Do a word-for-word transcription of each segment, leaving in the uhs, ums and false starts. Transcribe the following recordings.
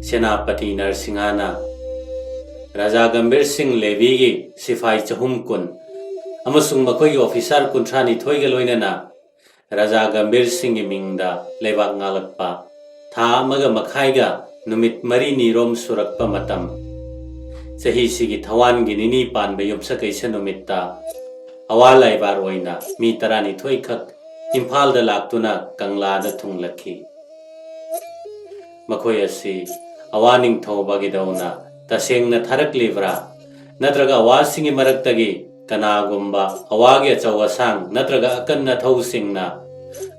ꯁꯦꯅꯥꯄꯇꯤ ꯅꯔꯁꯤꯡꯍꯅ ꯔꯥꯖꯥ ꯒꯝꯚꯤꯔ ꯁꯤꯡ ꯂꯦꯕꯤꯒꯤ ꯁꯤꯐꯥꯏ ꯆꯍꯨꯝ ꯀꯨꯟ ꯑꯃꯁꯨꯡ ꯃꯈꯣꯏꯒꯤ ꯑꯣꯐꯤꯁꯥꯔ ꯀꯨꯟꯊ꯭ꯔꯥ ꯅꯤꯊꯣꯏꯒ ꯂꯣꯏꯅꯅ ꯔꯥꯖꯥ ꯒꯝꯚꯤꯔ ꯁꯤꯡꯒꯤ ꯃꯤꯡꯗ ꯂꯩꯕꯥꯛ ꯉꯥꯛꯂꯛꯄ ꯊꯥ ꯑꯃꯒ ꯃꯈꯥꯏꯒ ꯅꯨꯃꯤꯠ ꯃꯔꯤꯅꯤꯔꯣꯝ ꯁꯨꯔꯛꯄ ꯃꯇꯝ, ꯆꯍꯤꯁꯤꯒꯤ ꯊꯋꯥꯟꯒꯤ ꯅꯤꯅꯤ ꯄꯥꯟꯕ ꯌꯨꯝꯁꯀꯩꯁ ꯅꯨꯃꯤꯠꯇ ꯑꯋꯥ ꯂꯥꯏꯕꯥꯔ ꯑꯣꯏꯅ ꯃꯤ ꯇꯔꯥꯅꯤꯊꯣꯏ ꯈꯛ ꯏꯝꯐꯥꯜꯗ ꯂꯥꯛꯇꯨꯅ ꯀꯪꯂꯥꯗ ꯊꯨꯡꯂꯛꯈꯤ꯫ ꯃꯈꯣꯏ ꯑꯁꯤ ꯑꯋꯥ ꯅꯤꯡꯊꯧ ꯕꯥꯒꯤꯗꯧꯅ ꯇꯁꯦꯡꯅ ꯊꯥꯔꯛꯂꯤꯕ꯭ꯔꯥ? ꯅꯠꯇ꯭ꯔꯒ ꯑꯋꯥꯁꯤꯡꯒꯤ ꯃꯔꯛꯇꯒꯤ ꯀꯅꯥꯒꯨꯝꯕ ꯑꯋꯥꯒꯤ ꯑꯆꯧ ꯑꯁꯥꯡ ꯅꯠꯇ꯭ꯔꯒ ꯑꯀꯟ ꯑꯊꯧꯁꯤꯡꯅ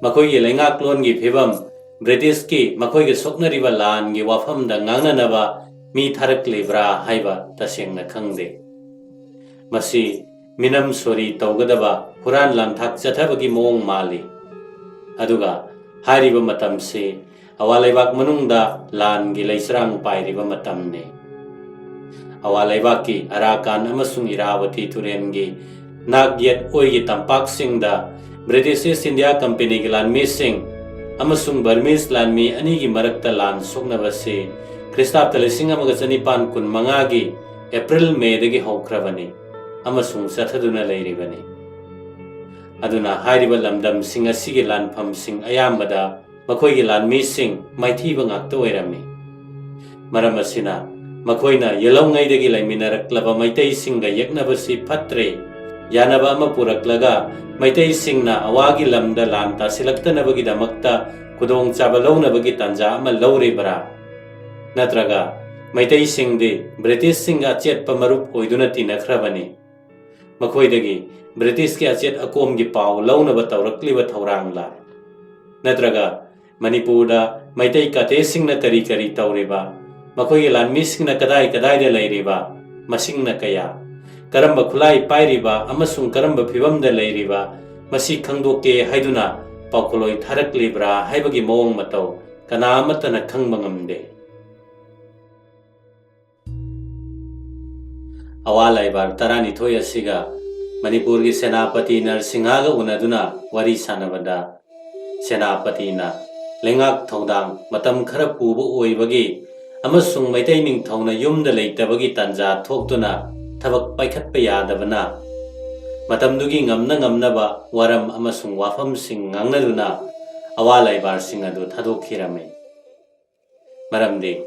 ꯃꯈꯣꯏꯒꯤ ꯂꯩꯉꯥꯛꯂꯣꯟꯒꯤ ꯐꯤꯕꯝ, ꯕ꯭ꯔꯤꯇꯤꯁꯀꯤ ꯃꯈꯣꯏꯒ ꯁꯣꯛꯅꯔꯤꯕ ꯂꯥꯟꯒꯤ ꯋꯥꯐꯝꯗ ꯉꯥꯡꯅꯅꯕ ꯃꯤ ꯊꯥꯔꯛꯂꯤꯕ꯭ꯔꯥ ꯍꯥꯏꯕ ꯇꯁꯦꯡꯅ ꯈꯪꯗꯦ꯫ ꯃꯁꯤ ꯃꯤꯅꯝ ꯁꯣꯔꯤ ꯇꯧꯒꯗꯕ ꯍꯨꯔꯥꯟ ꯂꯥꯟꯊꯥꯛ ꯆꯠꯊꯕꯒꯤ ꯃꯑꯣꯡ ꯃꯥꯜꯂꯤ꯫ ꯑꯗꯨꯒ ꯍꯥꯏꯔꯤꯕ ꯃꯇꯝꯁꯤ ꯑꯋꯥ ꯂꯩꯕꯥꯛ ꯃꯅꯨꯡꯗ ꯂꯥꯟꯒꯤ ꯂꯩꯆꯔꯥꯡ ꯄꯥꯏꯔꯤꯕ ꯃꯇꯝꯅꯤ꯫ ꯑꯋꯥ ꯂꯩꯕꯥꯛꯀꯤ ꯑꯔꯥꯀꯥꯟ ꯑꯃꯁꯨꯡ ꯏꯔꯥꯕꯇꯤ ꯇꯨꯔꯦꯜꯒꯤ ꯅꯥꯛ ꯌꯦꯠ ꯑꯣꯏꯒꯤ ꯇꯝꯄꯥꯛꯁꯤꯡꯗ ꯕ꯭ꯔꯤꯇꯤꯁ ꯏꯁ ꯏꯟꯗꯤꯌꯥ ꯀꯝꯄꯦꯅꯤꯒꯤ ꯂꯥꯟꯃꯤꯁꯤꯡ ꯑꯃꯁꯨꯡ ꯕꯔꯃꯤꯁ ꯂꯥꯟꯃꯤ ꯑꯅꯤꯒꯤ ꯃꯔꯛꯇ ꯂꯥꯟ ꯁꯣꯛꯅꯕꯁꯤ ꯈ꯭ꯔꯤꯁꯇꯥꯕꯇ ꯂꯤꯁꯤꯡ ꯑꯃꯒ ꯆꯅꯤꯄꯥꯟ ꯀꯨꯟ ꯃꯉꯥꯒꯤ ꯑꯦꯄ꯭ꯔꯤꯜ ꯃꯦꯗꯒꯤ ꯍꯧꯈ꯭ꯔꯕꯅꯤ ꯑꯃꯁꯨꯡ ꯆꯠꯊꯗꯨꯅ ꯂꯩꯔꯤꯕꯅꯤ꯫ ꯑꯗꯨꯅ ꯍꯥꯏꯔꯤꯕ ꯂꯝꯗꯝꯁꯤꯡ ꯑꯁꯤꯒꯤ ꯂꯥꯟꯐꯝꯁꯤꯡ ꯑꯌꯥꯝꯕꯗ ꯃꯈꯣꯏꯒꯤ ꯂꯥꯟꯃꯤꯁꯤꯡ ꯃꯥꯏꯊꯤꯕ ꯉꯥꯛꯇ ꯑꯣꯏꯔꯝꯃꯤ꯫ ꯃꯔꯝ ꯑꯁꯤꯅ ꯃꯈꯣꯏꯅ ꯌꯦꯜꯍꯧꯉꯩꯗꯒꯤ ꯂꯩꯃꯤꯟꯅꯔꯛꯂꯕ ꯃꯩꯇꯩꯁꯤꯡꯒ ꯌꯦꯛꯅꯕꯁꯤ ꯐꯠꯇ꯭ꯔꯦ, ꯌꯥꯅꯕ ꯑꯃ ꯄꯨꯔꯛꯂꯒ ꯃꯩꯇꯩꯁꯤꯡꯅ ꯑꯋꯥꯒꯤ ꯂꯝꯗ ꯂꯥꯟ ꯇꯥꯁꯤꯜꯂꯛꯇꯅꯕꯒꯤꯗꯃꯛꯇ ꯈꯨꯗꯣꯡꯆꯥꯕ ꯂꯧꯅꯕꯒꯤ ꯇꯥꯟꯖꯥ ꯑꯃ ꯂꯧꯔꯤꯕ꯭ꯔꯥ? ꯅꯠꯇ꯭ꯔꯒ ꯃꯩꯇꯩꯁꯤꯡꯗꯤ ꯕ꯭ꯔꯤꯇꯤꯁꯁꯤꯡꯒ ꯑꯆꯦꯠꯄ ꯃꯔꯨꯞ ꯑꯣꯏꯗꯨꯅ ꯇꯤꯟꯅꯈ꯭ꯔꯕꯅꯤ? ꯃꯈꯣꯏꯗꯒꯤ ꯕ꯭ꯔꯤꯇꯤꯁꯀꯤ ꯑꯆꯦꯠ ꯑꯀꯣꯝꯒꯤ ꯄꯥꯎ ꯂꯧꯅꯕ ꯇꯧꯔꯛꯂꯤꯕ ꯊꯧꯔꯥꯡꯂꯥ? ꯅꯠꯇ꯭ꯔꯒ ꯃꯅꯤꯄꯨꯔꯗ ꯃꯩꯇꯩ ꯀꯥꯇꯦꯁꯤꯡꯅ ꯀꯔꯤ ꯀꯔꯤ ꯇꯧꯔꯤꯕ, ꯃꯈꯣꯏꯒꯤ ꯂꯥꯟꯃꯤꯁꯤꯡꯅ ꯀꯗꯥꯏ ꯀꯗꯥꯏꯗ ꯂꯩꯔꯤꯕ, ꯃꯁꯤꯡꯅ ꯀꯌꯥ, ꯀꯔꯝꯕ ꯈꯨꯠꯂꯥꯏ ꯄꯥꯏꯔꯤꯕ ꯑꯃꯁꯨꯡ ꯀꯔꯝꯕ ꯐꯤꯕꯝꯗ ꯂꯩꯔꯤꯕ, ꯃꯁꯤ ꯈꯪꯗꯣꯛꯀꯦ ꯍꯥꯏꯗꯨꯅ ꯄꯥꯎꯈꯨꯂꯣꯏ ꯊꯥꯔꯛꯂꯤꯕ꯭ꯔꯥ ꯍꯥꯏꯕꯒꯤ ꯃꯑꯣꯡ ꯃꯇꯧ ꯀꯅꯥ ꯑꯃꯠꯇꯅ ꯈꯪꯕ ꯉꯝꯗꯦ꯫ ꯑꯋꯥ ꯂꯥꯏꯕꯥꯔ ꯇꯔꯥꯅꯤꯊꯣꯏ ꯑꯁꯤꯒ ꯃꯅꯤꯄꯨꯔꯒꯤ ꯁꯦꯅꯥꯄꯇꯤ ꯅꯔꯁꯤꯡꯍꯒ ꯎꯅꯗꯨꯅ ꯋꯥꯔꯤ ꯁꯥꯟꯅꯕꯗ, ꯁꯦꯅꯥꯄꯇꯤꯅ ꯂꯩꯉꯥꯛ ꯊꯧꯗꯥꯡ ꯃꯇꯝ ꯈꯔ ꯄꯨꯕ ꯑꯣꯏꯕꯒꯤ ꯑꯃꯁꯨꯡ ꯃꯩꯇꯩ ꯅꯤꯡꯊꯧꯅ ꯌꯨꯝꯗ ꯂꯩꯇꯕꯒꯤ ꯇꯥꯟꯖꯥ ꯊꯣꯛꯇꯨꯅ ꯊꯕꯛ ꯄꯥꯏꯈꯠꯄ ꯌꯥꯗꯕꯅ, ꯃꯇꯝꯗꯨꯒꯤ ꯉꯝꯅ ꯉꯝꯅꯕ ꯋꯥꯔꯝ ꯑꯃꯁꯨꯡ ꯋꯥꯐꯝꯁꯤꯡ ꯉꯥꯡꯅꯗꯨꯅ ꯑꯋꯥ ꯂꯥꯏꯕꯥꯔꯁꯤꯡ ꯑꯗꯨ ꯊꯥꯗꯣꯛꯈꯤꯔꯝꯃꯤ꯫ ꯃꯔꯝꯗꯤ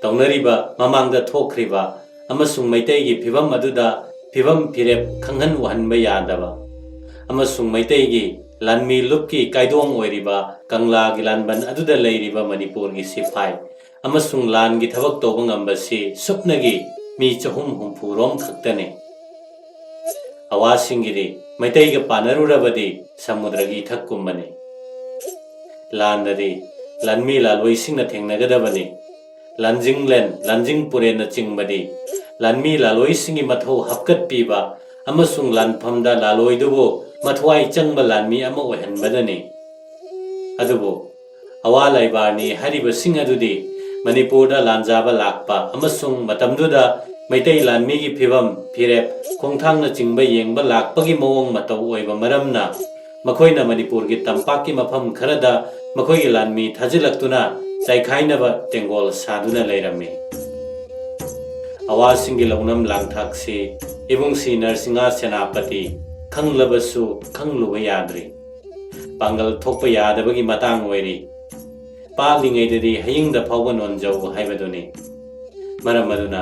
ꯇꯧꯅꯔꯤꯕ, ꯃꯃꯥꯡꯗ ꯊꯣꯛꯈ꯭ꯔꯤꯕ ꯑꯃꯁꯨꯡ ꯃꯩꯇꯩꯒꯤ ꯐꯤꯕꯝ ꯑꯗꯨꯗ ꯐꯤꯕꯝ ꯐꯤꯔꯦꯞ ꯈꯪꯍꯟ ꯎꯍꯟꯕ ꯌꯥꯗꯕ ꯑꯃꯁꯨꯡ ꯃꯩꯇꯩꯒꯤ ꯂꯥꯟꯃꯤ ꯂꯨꯞꯀꯤ ꯀꯥꯏꯗꯣꯡ ꯑꯣꯏꯔꯤꯕ ꯀꯪꯂꯥꯒꯤ ꯂꯥꯟꯕꯟ ꯑꯗꯨꯗ ꯂꯩꯔꯤꯕ ꯃꯅꯤꯄꯨꯔꯒꯤ ꯁꯤꯐꯥꯏ ꯑꯃꯁꯨꯡ ꯂꯥꯟꯒꯤ ꯊꯕꯛ ꯇꯧꯕ ꯉꯝꯕꯁꯤ ꯁꯨꯞꯅꯒꯤ ꯃꯤ ꯆꯍꯨꯝ ꯍꯨꯝꯐꯨ ꯔꯣꯝ ꯈꯛꯇꯅꯤ꯫ ꯑꯋꯥꯁꯤꯡꯒꯤꯗꯤ ꯃꯩꯇꯩꯒ ꯄꯥꯅꯔꯨꯔꯕꯗꯤ ꯁꯃꯨꯗ꯭ꯔꯒꯤ ꯏꯊꯛꯀꯨꯝꯕꯅꯤ꯫ ꯂꯥꯟꯗꯗꯤ ꯂꯥꯟꯃꯤ ꯂꯥꯂꯣꯏꯁꯤꯡꯅ ꯊꯦꯡꯅꯒꯗꯕꯅꯤ꯫ ꯂꯥꯟꯖꯤꯡꯂꯦꯟ, ꯂꯥꯟꯖꯤꯡ ꯄꯨꯔꯦꯟꯅꯆꯤꯡꯕꯗꯤ ꯂꯥꯟꯃꯤ ꯂꯥꯂꯣꯏꯁꯤꯡꯒꯤ ꯃꯊꯧ ꯍꯥꯞꯀꯠꯄꯤꯕ ꯑꯃꯁꯨꯡ ꯂꯥꯟꯐꯝꯗ ꯂꯥꯂꯣꯏꯗꯨꯕꯨ ꯃꯊ꯭ꯋꯥꯏ ꯆꯪꯕ ꯂꯥꯟꯃꯤ ꯑꯃ ꯑꯣꯏꯍꯟꯕꯗꯅꯤ꯫ ꯑꯗꯨꯕꯨ ꯑꯋꯥ ꯂꯥꯏꯕꯥꯔꯅꯤ ꯍꯥꯏꯔꯤꯕꯁꯤꯡ ꯑꯗꯨꯗꯤ ꯃꯅꯤꯄꯨꯔꯗ ꯂꯥꯟꯖꯥꯕ ꯂꯥꯛꯄ ꯑꯃꯁꯨꯡ ꯃꯇꯝꯗꯨꯗ ꯃꯩꯇꯩ ꯂꯥꯟꯃꯤꯒꯤ ꯐꯤꯕꯝ, ꯐꯤꯔꯦꯞ, ꯈꯣꯡꯊꯥꯡꯅꯆꯤꯡꯕ ꯌꯦꯡꯕ ꯂꯥꯛꯄꯒꯤ ꯃꯑꯣꯡ ꯃꯇꯧ ꯑꯣꯏꯕ ꯃꯔꯝꯅ ꯃꯈꯣꯏꯅ ꯃꯅꯤꯄꯨꯔꯒꯤ ꯇꯝꯄꯥꯛꯀꯤ ꯃꯐꯝ ꯈꯔꯗ ꯃꯈꯣꯏꯒꯤ ꯂꯥꯟꯃꯤ ꯊꯥꯖꯤꯜꯂꯛꯇꯨꯅ ꯆꯥꯏꯈꯥꯏꯅꯕ ꯇꯦꯡꯒꯣꯜ ꯁꯥꯗꯨꯅ ꯂꯩꯔꯝꯃꯤ꯫ ꯑꯋꯥꯁꯤꯡꯒꯤ ꯂꯧꯅꯝ ꯂꯥꯡꯊꯥꯛꯁꯤ ꯏꯕꯨꯡꯁꯤ ꯅꯔꯁꯤꯡꯍ ꯁꯦꯅꯥꯄꯇꯤ ꯈꯪꯂꯕꯁꯨ ꯈꯪꯂꯨꯕ ꯌꯥꯗ꯭ꯔꯤ꯫ ꯄꯥꯡꯒꯜ ꯊꯣꯛꯄ ꯌꯥꯗꯕꯒꯤ ꯃꯇꯥꯡ ꯑꯣꯏꯔꯤ꯫ ꯄꯥꯛꯂꯤꯉꯩꯗꯗꯤ ꯍꯌꯤꯡꯗ ꯐꯥꯎꯕ ꯅꯣꯟꯖꯧ ꯍꯥꯏꯕꯗꯨꯅꯤ꯫ ꯃꯔꯝ ꯑꯗꯨꯅ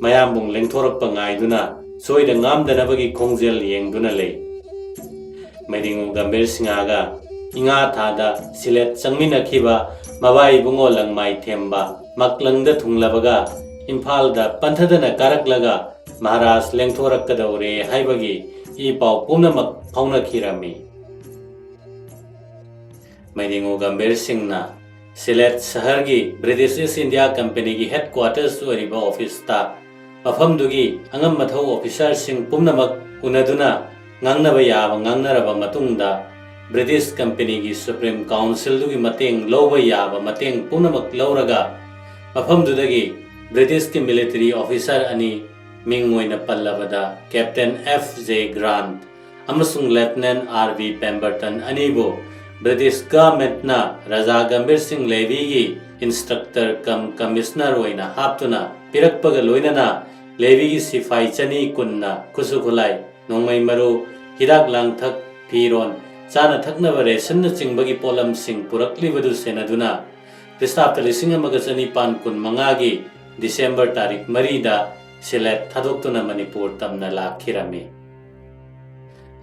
ꯃꯌꯥꯝꯕꯨꯡ ꯂꯦꯡꯊꯣꯔꯛꯄ ꯉꯥꯏꯗꯨꯅ ꯁꯣꯏꯗ ꯉꯥꯝꯗꯅꯕꯒꯤ ꯈꯣꯡꯖꯦꯜ ꯌꯦꯡꯗꯨꯅ ꯂꯩ꯫ ꯃꯩꯗꯤꯡꯉꯨ ꯒꯝꯚꯤꯔ ꯁꯤꯡꯍꯒ ꯏꯉꯥ ꯊꯥꯗ ꯁꯤꯂꯦꯠ ꯆꯪꯃꯤꯟꯅꯈꯤꯕ ꯃꯕꯥꯏ ꯏꯕꯨꯡꯉꯣ ꯂꯪꯃꯥꯏ ꯊꯦꯝꯕ ꯃꯛꯂꯪꯗ ꯊꯨꯡꯂꯕꯒ ꯏꯝꯐꯥꯜꯗ ꯄꯟꯊꯗꯅ ꯀꯥꯔꯛꯂꯒ ꯃꯍꯥꯔꯥꯖ ꯂꯦꯡꯊꯣꯔꯛꯀꯗꯧꯔꯦ ꯍꯥꯏꯕꯒꯤ ꯏ ꯄꯥꯎ ꯄꯨꯝꯅꯃꯛ ꯐꯥꯎꯅꯈꯤꯔꯝꯃꯤ꯫ ꯃꯩꯗꯤꯡꯉꯨ ꯒꯝꯚꯤꯔ ꯁꯤꯡꯅ ꯁꯤꯂꯦꯠ ꯁꯍꯔꯒꯤ ꯕ꯭ꯔꯤꯇꯤꯁ ꯏꯁ ꯏꯟꯗꯤꯌꯥ ꯀꯝꯄꯦꯅꯤꯒꯤ ꯍꯦꯗꯀ꯭ꯋꯥꯇꯔꯁ ꯑꯣꯏꯔꯤꯕ ꯑꯣꯐꯤꯁꯇ ꯃꯐꯝꯗꯨꯒꯤ ꯑꯉꯝ ꯑꯊꯧ ꯑꯣꯐꯤꯁꯥꯔꯁꯤꯡ ꯄꯨꯝꯅꯃꯛ ꯎꯅꯗꯨꯅ ꯉꯥꯡꯅꯕ ꯌꯥꯕ ꯉꯥꯡꯅꯔꯕ ꯃꯇꯨꯡꯗ, ꯕ꯭ꯔꯤꯇꯤꯁ ꯀꯝꯄꯦꯅꯤꯒꯤ ꯁꯨꯄ꯭ꯔꯤꯝ ꯀꯥꯎꯟꯁꯤꯜꯗꯨꯒꯤ ꯃꯇꯦꯡ ꯂꯧꯕ ꯌꯥꯕ ꯃꯇꯦꯡ ꯄꯨꯝꯅꯃꯛ ꯂꯧꯔꯒ, ꯃꯐꯝꯗꯨꯗꯒꯤ ꯕ꯭ꯔꯤꯇꯤꯁꯀꯤ ꯃꯤꯂꯤꯇꯔꯤ ꯑꯣꯐꯤꯁꯥꯔ ꯑꯅꯤ, ꯃꯤꯡ ꯑꯣꯏꯅ ꯄꯜꯂꯕꯗ ꯀꯦꯞꯇꯦꯟ ꯑꯦꯐ ꯖꯦ ꯒ꯭ꯔꯥꯟꯠ ꯑꯃꯁꯨꯡ ꯂꯦꯐꯇꯤꯅꯦꯟ ꯑꯥꯔ ꯕꯤ ꯄꯦꯝꯕꯔꯇꯟ ꯑꯅꯤꯕꯨ ꯕ꯭ꯔꯤꯇꯤꯁ ꯒꯚꯔꯟꯃꯦꯟꯠꯅ ꯔꯥꯖꯥ ꯒꯝꯚꯤꯔ ꯁꯤꯡ ꯂꯦꯚꯤꯒꯤ ꯏꯟꯁꯇ꯭ꯔꯛꯇꯔ ꯀꯝ ꯀꯃꯤꯁꯅꯔ ꯑꯣꯏꯅ ꯍꯥꯞꯇꯨꯅ ꯄꯤꯔꯛꯄꯒ ꯂꯣꯏꯅꯅ ꯂꯦꯚꯤꯒꯤ ꯁꯤꯐꯥꯏ ꯆꯅꯤ ꯀꯨꯟꯅ ꯈꯨꯠꯁꯨ ꯈꯨꯠꯂꯥꯏ, ꯅꯣꯡꯃꯩ ꯃꯔꯨ, ꯍꯤꯗꯥꯛ ꯂꯥꯡꯊꯛ, ꯐꯤꯔꯣꯟ, ꯆꯥꯅ ꯊꯛꯅꯕ ꯔꯦꯁꯟꯅꯆꯤꯡꯕꯒꯤ ꯄꯣꯠꯂꯝꯁꯤꯡ ꯄꯨꯔꯛꯂꯤꯕꯗꯨ ꯁꯦꯟꯅꯗꯨꯅ ꯈ꯭ꯔꯤꯁꯇꯥꯕꯗ ꯂꯤꯁꯤꯡ ꯑꯃꯒ ꯆꯅꯤꯄꯥꯟ ꯀꯨꯟ ꯃꯉꯥꯒꯤ ꯗꯤꯁꯦꯝꯕꯔ ꯇꯥꯔꯤꯛ ꯃꯔꯤꯗ ꯁꯤꯂꯦꯠ ꯊꯥꯗꯣꯛꯇꯨꯅ ꯃꯅꯤꯄꯨꯔ ꯇꯝꯅ ꯂꯥꯛꯈꯤꯔꯝꯃꯤ꯫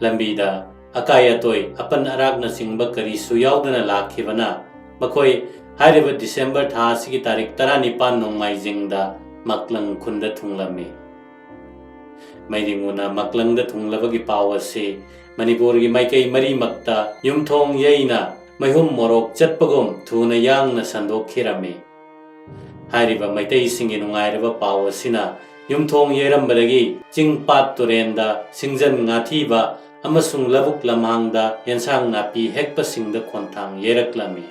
ꯂꯝꯕꯤꯗ ꯑꯀꯥꯏ ꯑꯇꯣꯏ, ꯑꯄꯟ ꯑꯔꯥꯛꯅꯆꯤꯡꯕ ꯀꯔꯤꯁꯨ ꯌꯥꯎꯗꯅ ꯂꯥꯛꯈꯤꯕꯅ ꯃꯈꯣꯏ ꯍꯥꯏꯔꯤꯕ ꯗꯤꯁꯦꯝꯕꯔ ꯊꯥ ꯑꯁꯤꯒꯤ ꯇꯥꯔꯤꯛ ꯇꯔꯥꯅꯤꯄꯥꯟ ꯅꯣꯡꯃꯥꯏꯖꯤꯡꯗ ꯃꯥꯛꯂꯪ ꯈꯨꯟꯗ ꯊꯨꯡꯂꯝꯃꯤ꯫ ꯃꯩꯗꯤꯡꯉꯨꯅ ꯃꯥꯛꯂꯪꯗ ꯊꯨꯡꯂꯕꯒꯤ ꯄꯥꯎ ꯑꯁꯤ ꯃꯅꯤꯄꯨꯔꯒꯤ ꯃꯥꯏꯀꯩ ꯃꯔꯤꯃꯛꯇ ꯌꯨꯝꯊꯣꯡ ꯌꯩꯅ ꯃꯩꯍꯨꯝ ꯃꯣꯔꯣꯛ ꯆꯠꯄꯒꯨꯝ ꯊꯨꯅ ꯌꯥꯡꯅ ꯁꯟꯗꯣꯛꯈꯤꯔꯝꯃꯤ꯫ ꯍꯥꯏꯔꯤꯕ ꯃꯩꯇꯩꯁꯤꯡꯒꯤ ꯅꯨꯡꯉꯥꯏꯔꯕ ꯄꯥꯎ ꯑꯁꯤꯅ ꯌꯨꯝꯊꯣꯡ ꯌꯩꯔꯝꯕꯗꯒꯤ ꯆꯤꯡ ꯄꯥꯠ ꯇꯨꯔꯦꯟꯗ ꯁꯤꯡꯖꯟ ꯉꯥꯊꯤꯕ ꯑꯃꯁꯨꯡ ꯂꯧꯕꯨꯛ ꯂꯝꯍꯥꯡꯗ ꯌꯦꯟꯁꯥꯡ ꯅꯥꯄꯤ ꯍꯦꯛꯄꯁꯤꯡꯗ ꯈꯣꯟꯊꯥꯡ ꯌꯩꯔꯛꯂꯝꯃꯤ꯫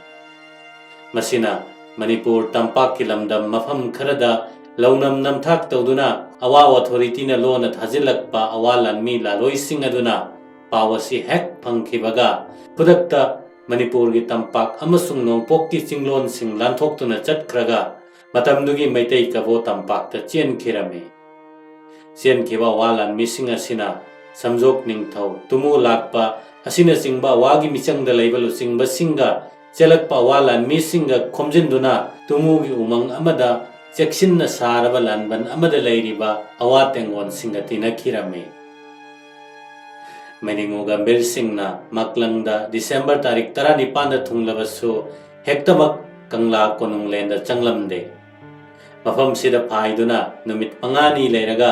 ꯃꯁꯤꯅ ꯃꯅꯤꯄꯨꯔ ꯇꯝꯄꯥꯛꯀꯤ ꯂꯝꯗꯝ ꯃꯐꯝ ꯈꯔꯗ ꯂꯧꯅꯝ ꯅꯝꯊꯥꯛ ꯇꯧꯗꯨꯅ ꯑꯋꯥ ꯑꯣꯊꯣꯔꯤꯇꯤꯅ ꯂꯣꯟꯅ ꯊꯥꯖꯤꯜꯂꯛꯄ ꯑꯋꯥ ꯂꯥꯟꯃꯤ ꯂꯥꯂꯣꯏꯁꯤꯡ ꯑꯗꯨꯅ ꯄꯥꯎ ꯑꯁꯤ ꯍꯦꯛ ꯐꯪꯈꯤꯕꯒ ꯈꯨꯗꯛꯇ ꯃꯅꯤꯄꯨꯔꯒꯤ ꯇꯝꯄꯥꯛ ꯑꯃꯁꯨꯡ ꯅꯣꯡꯄꯣꯛꯀꯤ ꯆꯤꯡꯂꯣꯟꯁꯤꯡ ꯂꯥꯟꯊꯣꯛꯇꯨꯅ ꯆꯠꯈ꯭ꯔꯒ ꯃꯇꯝꯗꯨꯒꯤ ꯃꯩꯇꯩ ꯀꯕꯣ ꯇꯝꯄꯥꯛꯇ ꯆꯦꯟꯈꯤꯔꯝꯃꯤ꯫ ꯆꯦꯟꯈꯤꯕ ꯑꯋꯥ ꯂꯥꯟꯃꯤꯁꯤꯡ ꯑꯁꯤꯅ ꯁꯝꯖꯣꯛ ꯅꯤꯡꯊꯧ, ꯇꯨꯃꯨ ꯂꯥꯛꯄ ꯑꯁꯤꯅꯆꯤꯡꯕ ꯑꯋꯥꯒꯤ ꯃꯤꯆꯪꯗ ꯂꯩꯕ ꯂꯨꯆꯤꯡꯕꯁꯤꯡꯒ ꯆꯦꯜꯂꯛꯄ ꯑꯋꯥ ꯂꯥꯟꯃꯤꯁꯤꯡꯒ ꯈꯣꯝꯖꯤꯟꯗꯨꯅ ꯇꯨꯃꯨꯒꯤ ꯎꯃꯪ ꯑꯃꯗ ꯆꯦꯛꯁꯤꯟꯅ ꯁꯥꯔꯕ ꯂꯥꯟꯕꯟ ꯑꯃꯗ ꯂꯩꯔꯤꯕ ꯑꯋꯥ ꯇꯦꯡꯒꯣꯟꯁꯤꯡꯒ ꯇꯤꯟꯅꯈꯤꯔꯝꯃꯤ꯫ ꯃꯩꯗꯤꯡꯉꯨ ꯒꯝꯚꯤꯔ ꯁꯤꯡꯅ ꯃꯥꯛꯂꯪꯗ ꯗꯤꯁꯦꯝꯕꯔ ꯇꯥꯔꯤꯛ ꯇꯔꯥꯅꯤꯄꯥꯟꯗ ꯊꯨꯡꯂꯕꯁꯨ ꯍꯦꯛꯇꯃꯛ ꯀꯪꯂꯥ ꯀꯣꯅꯨꯡꯂꯦꯟꯗ ꯆꯪꯂꯝꯗꯦ꯫ ꯃꯐꯝꯁꯤꯗ ꯐꯥꯏꯗꯨꯅ ꯅꯨꯃꯤꯠ ꯃꯉꯥꯅꯤ ꯂꯩꯔꯒ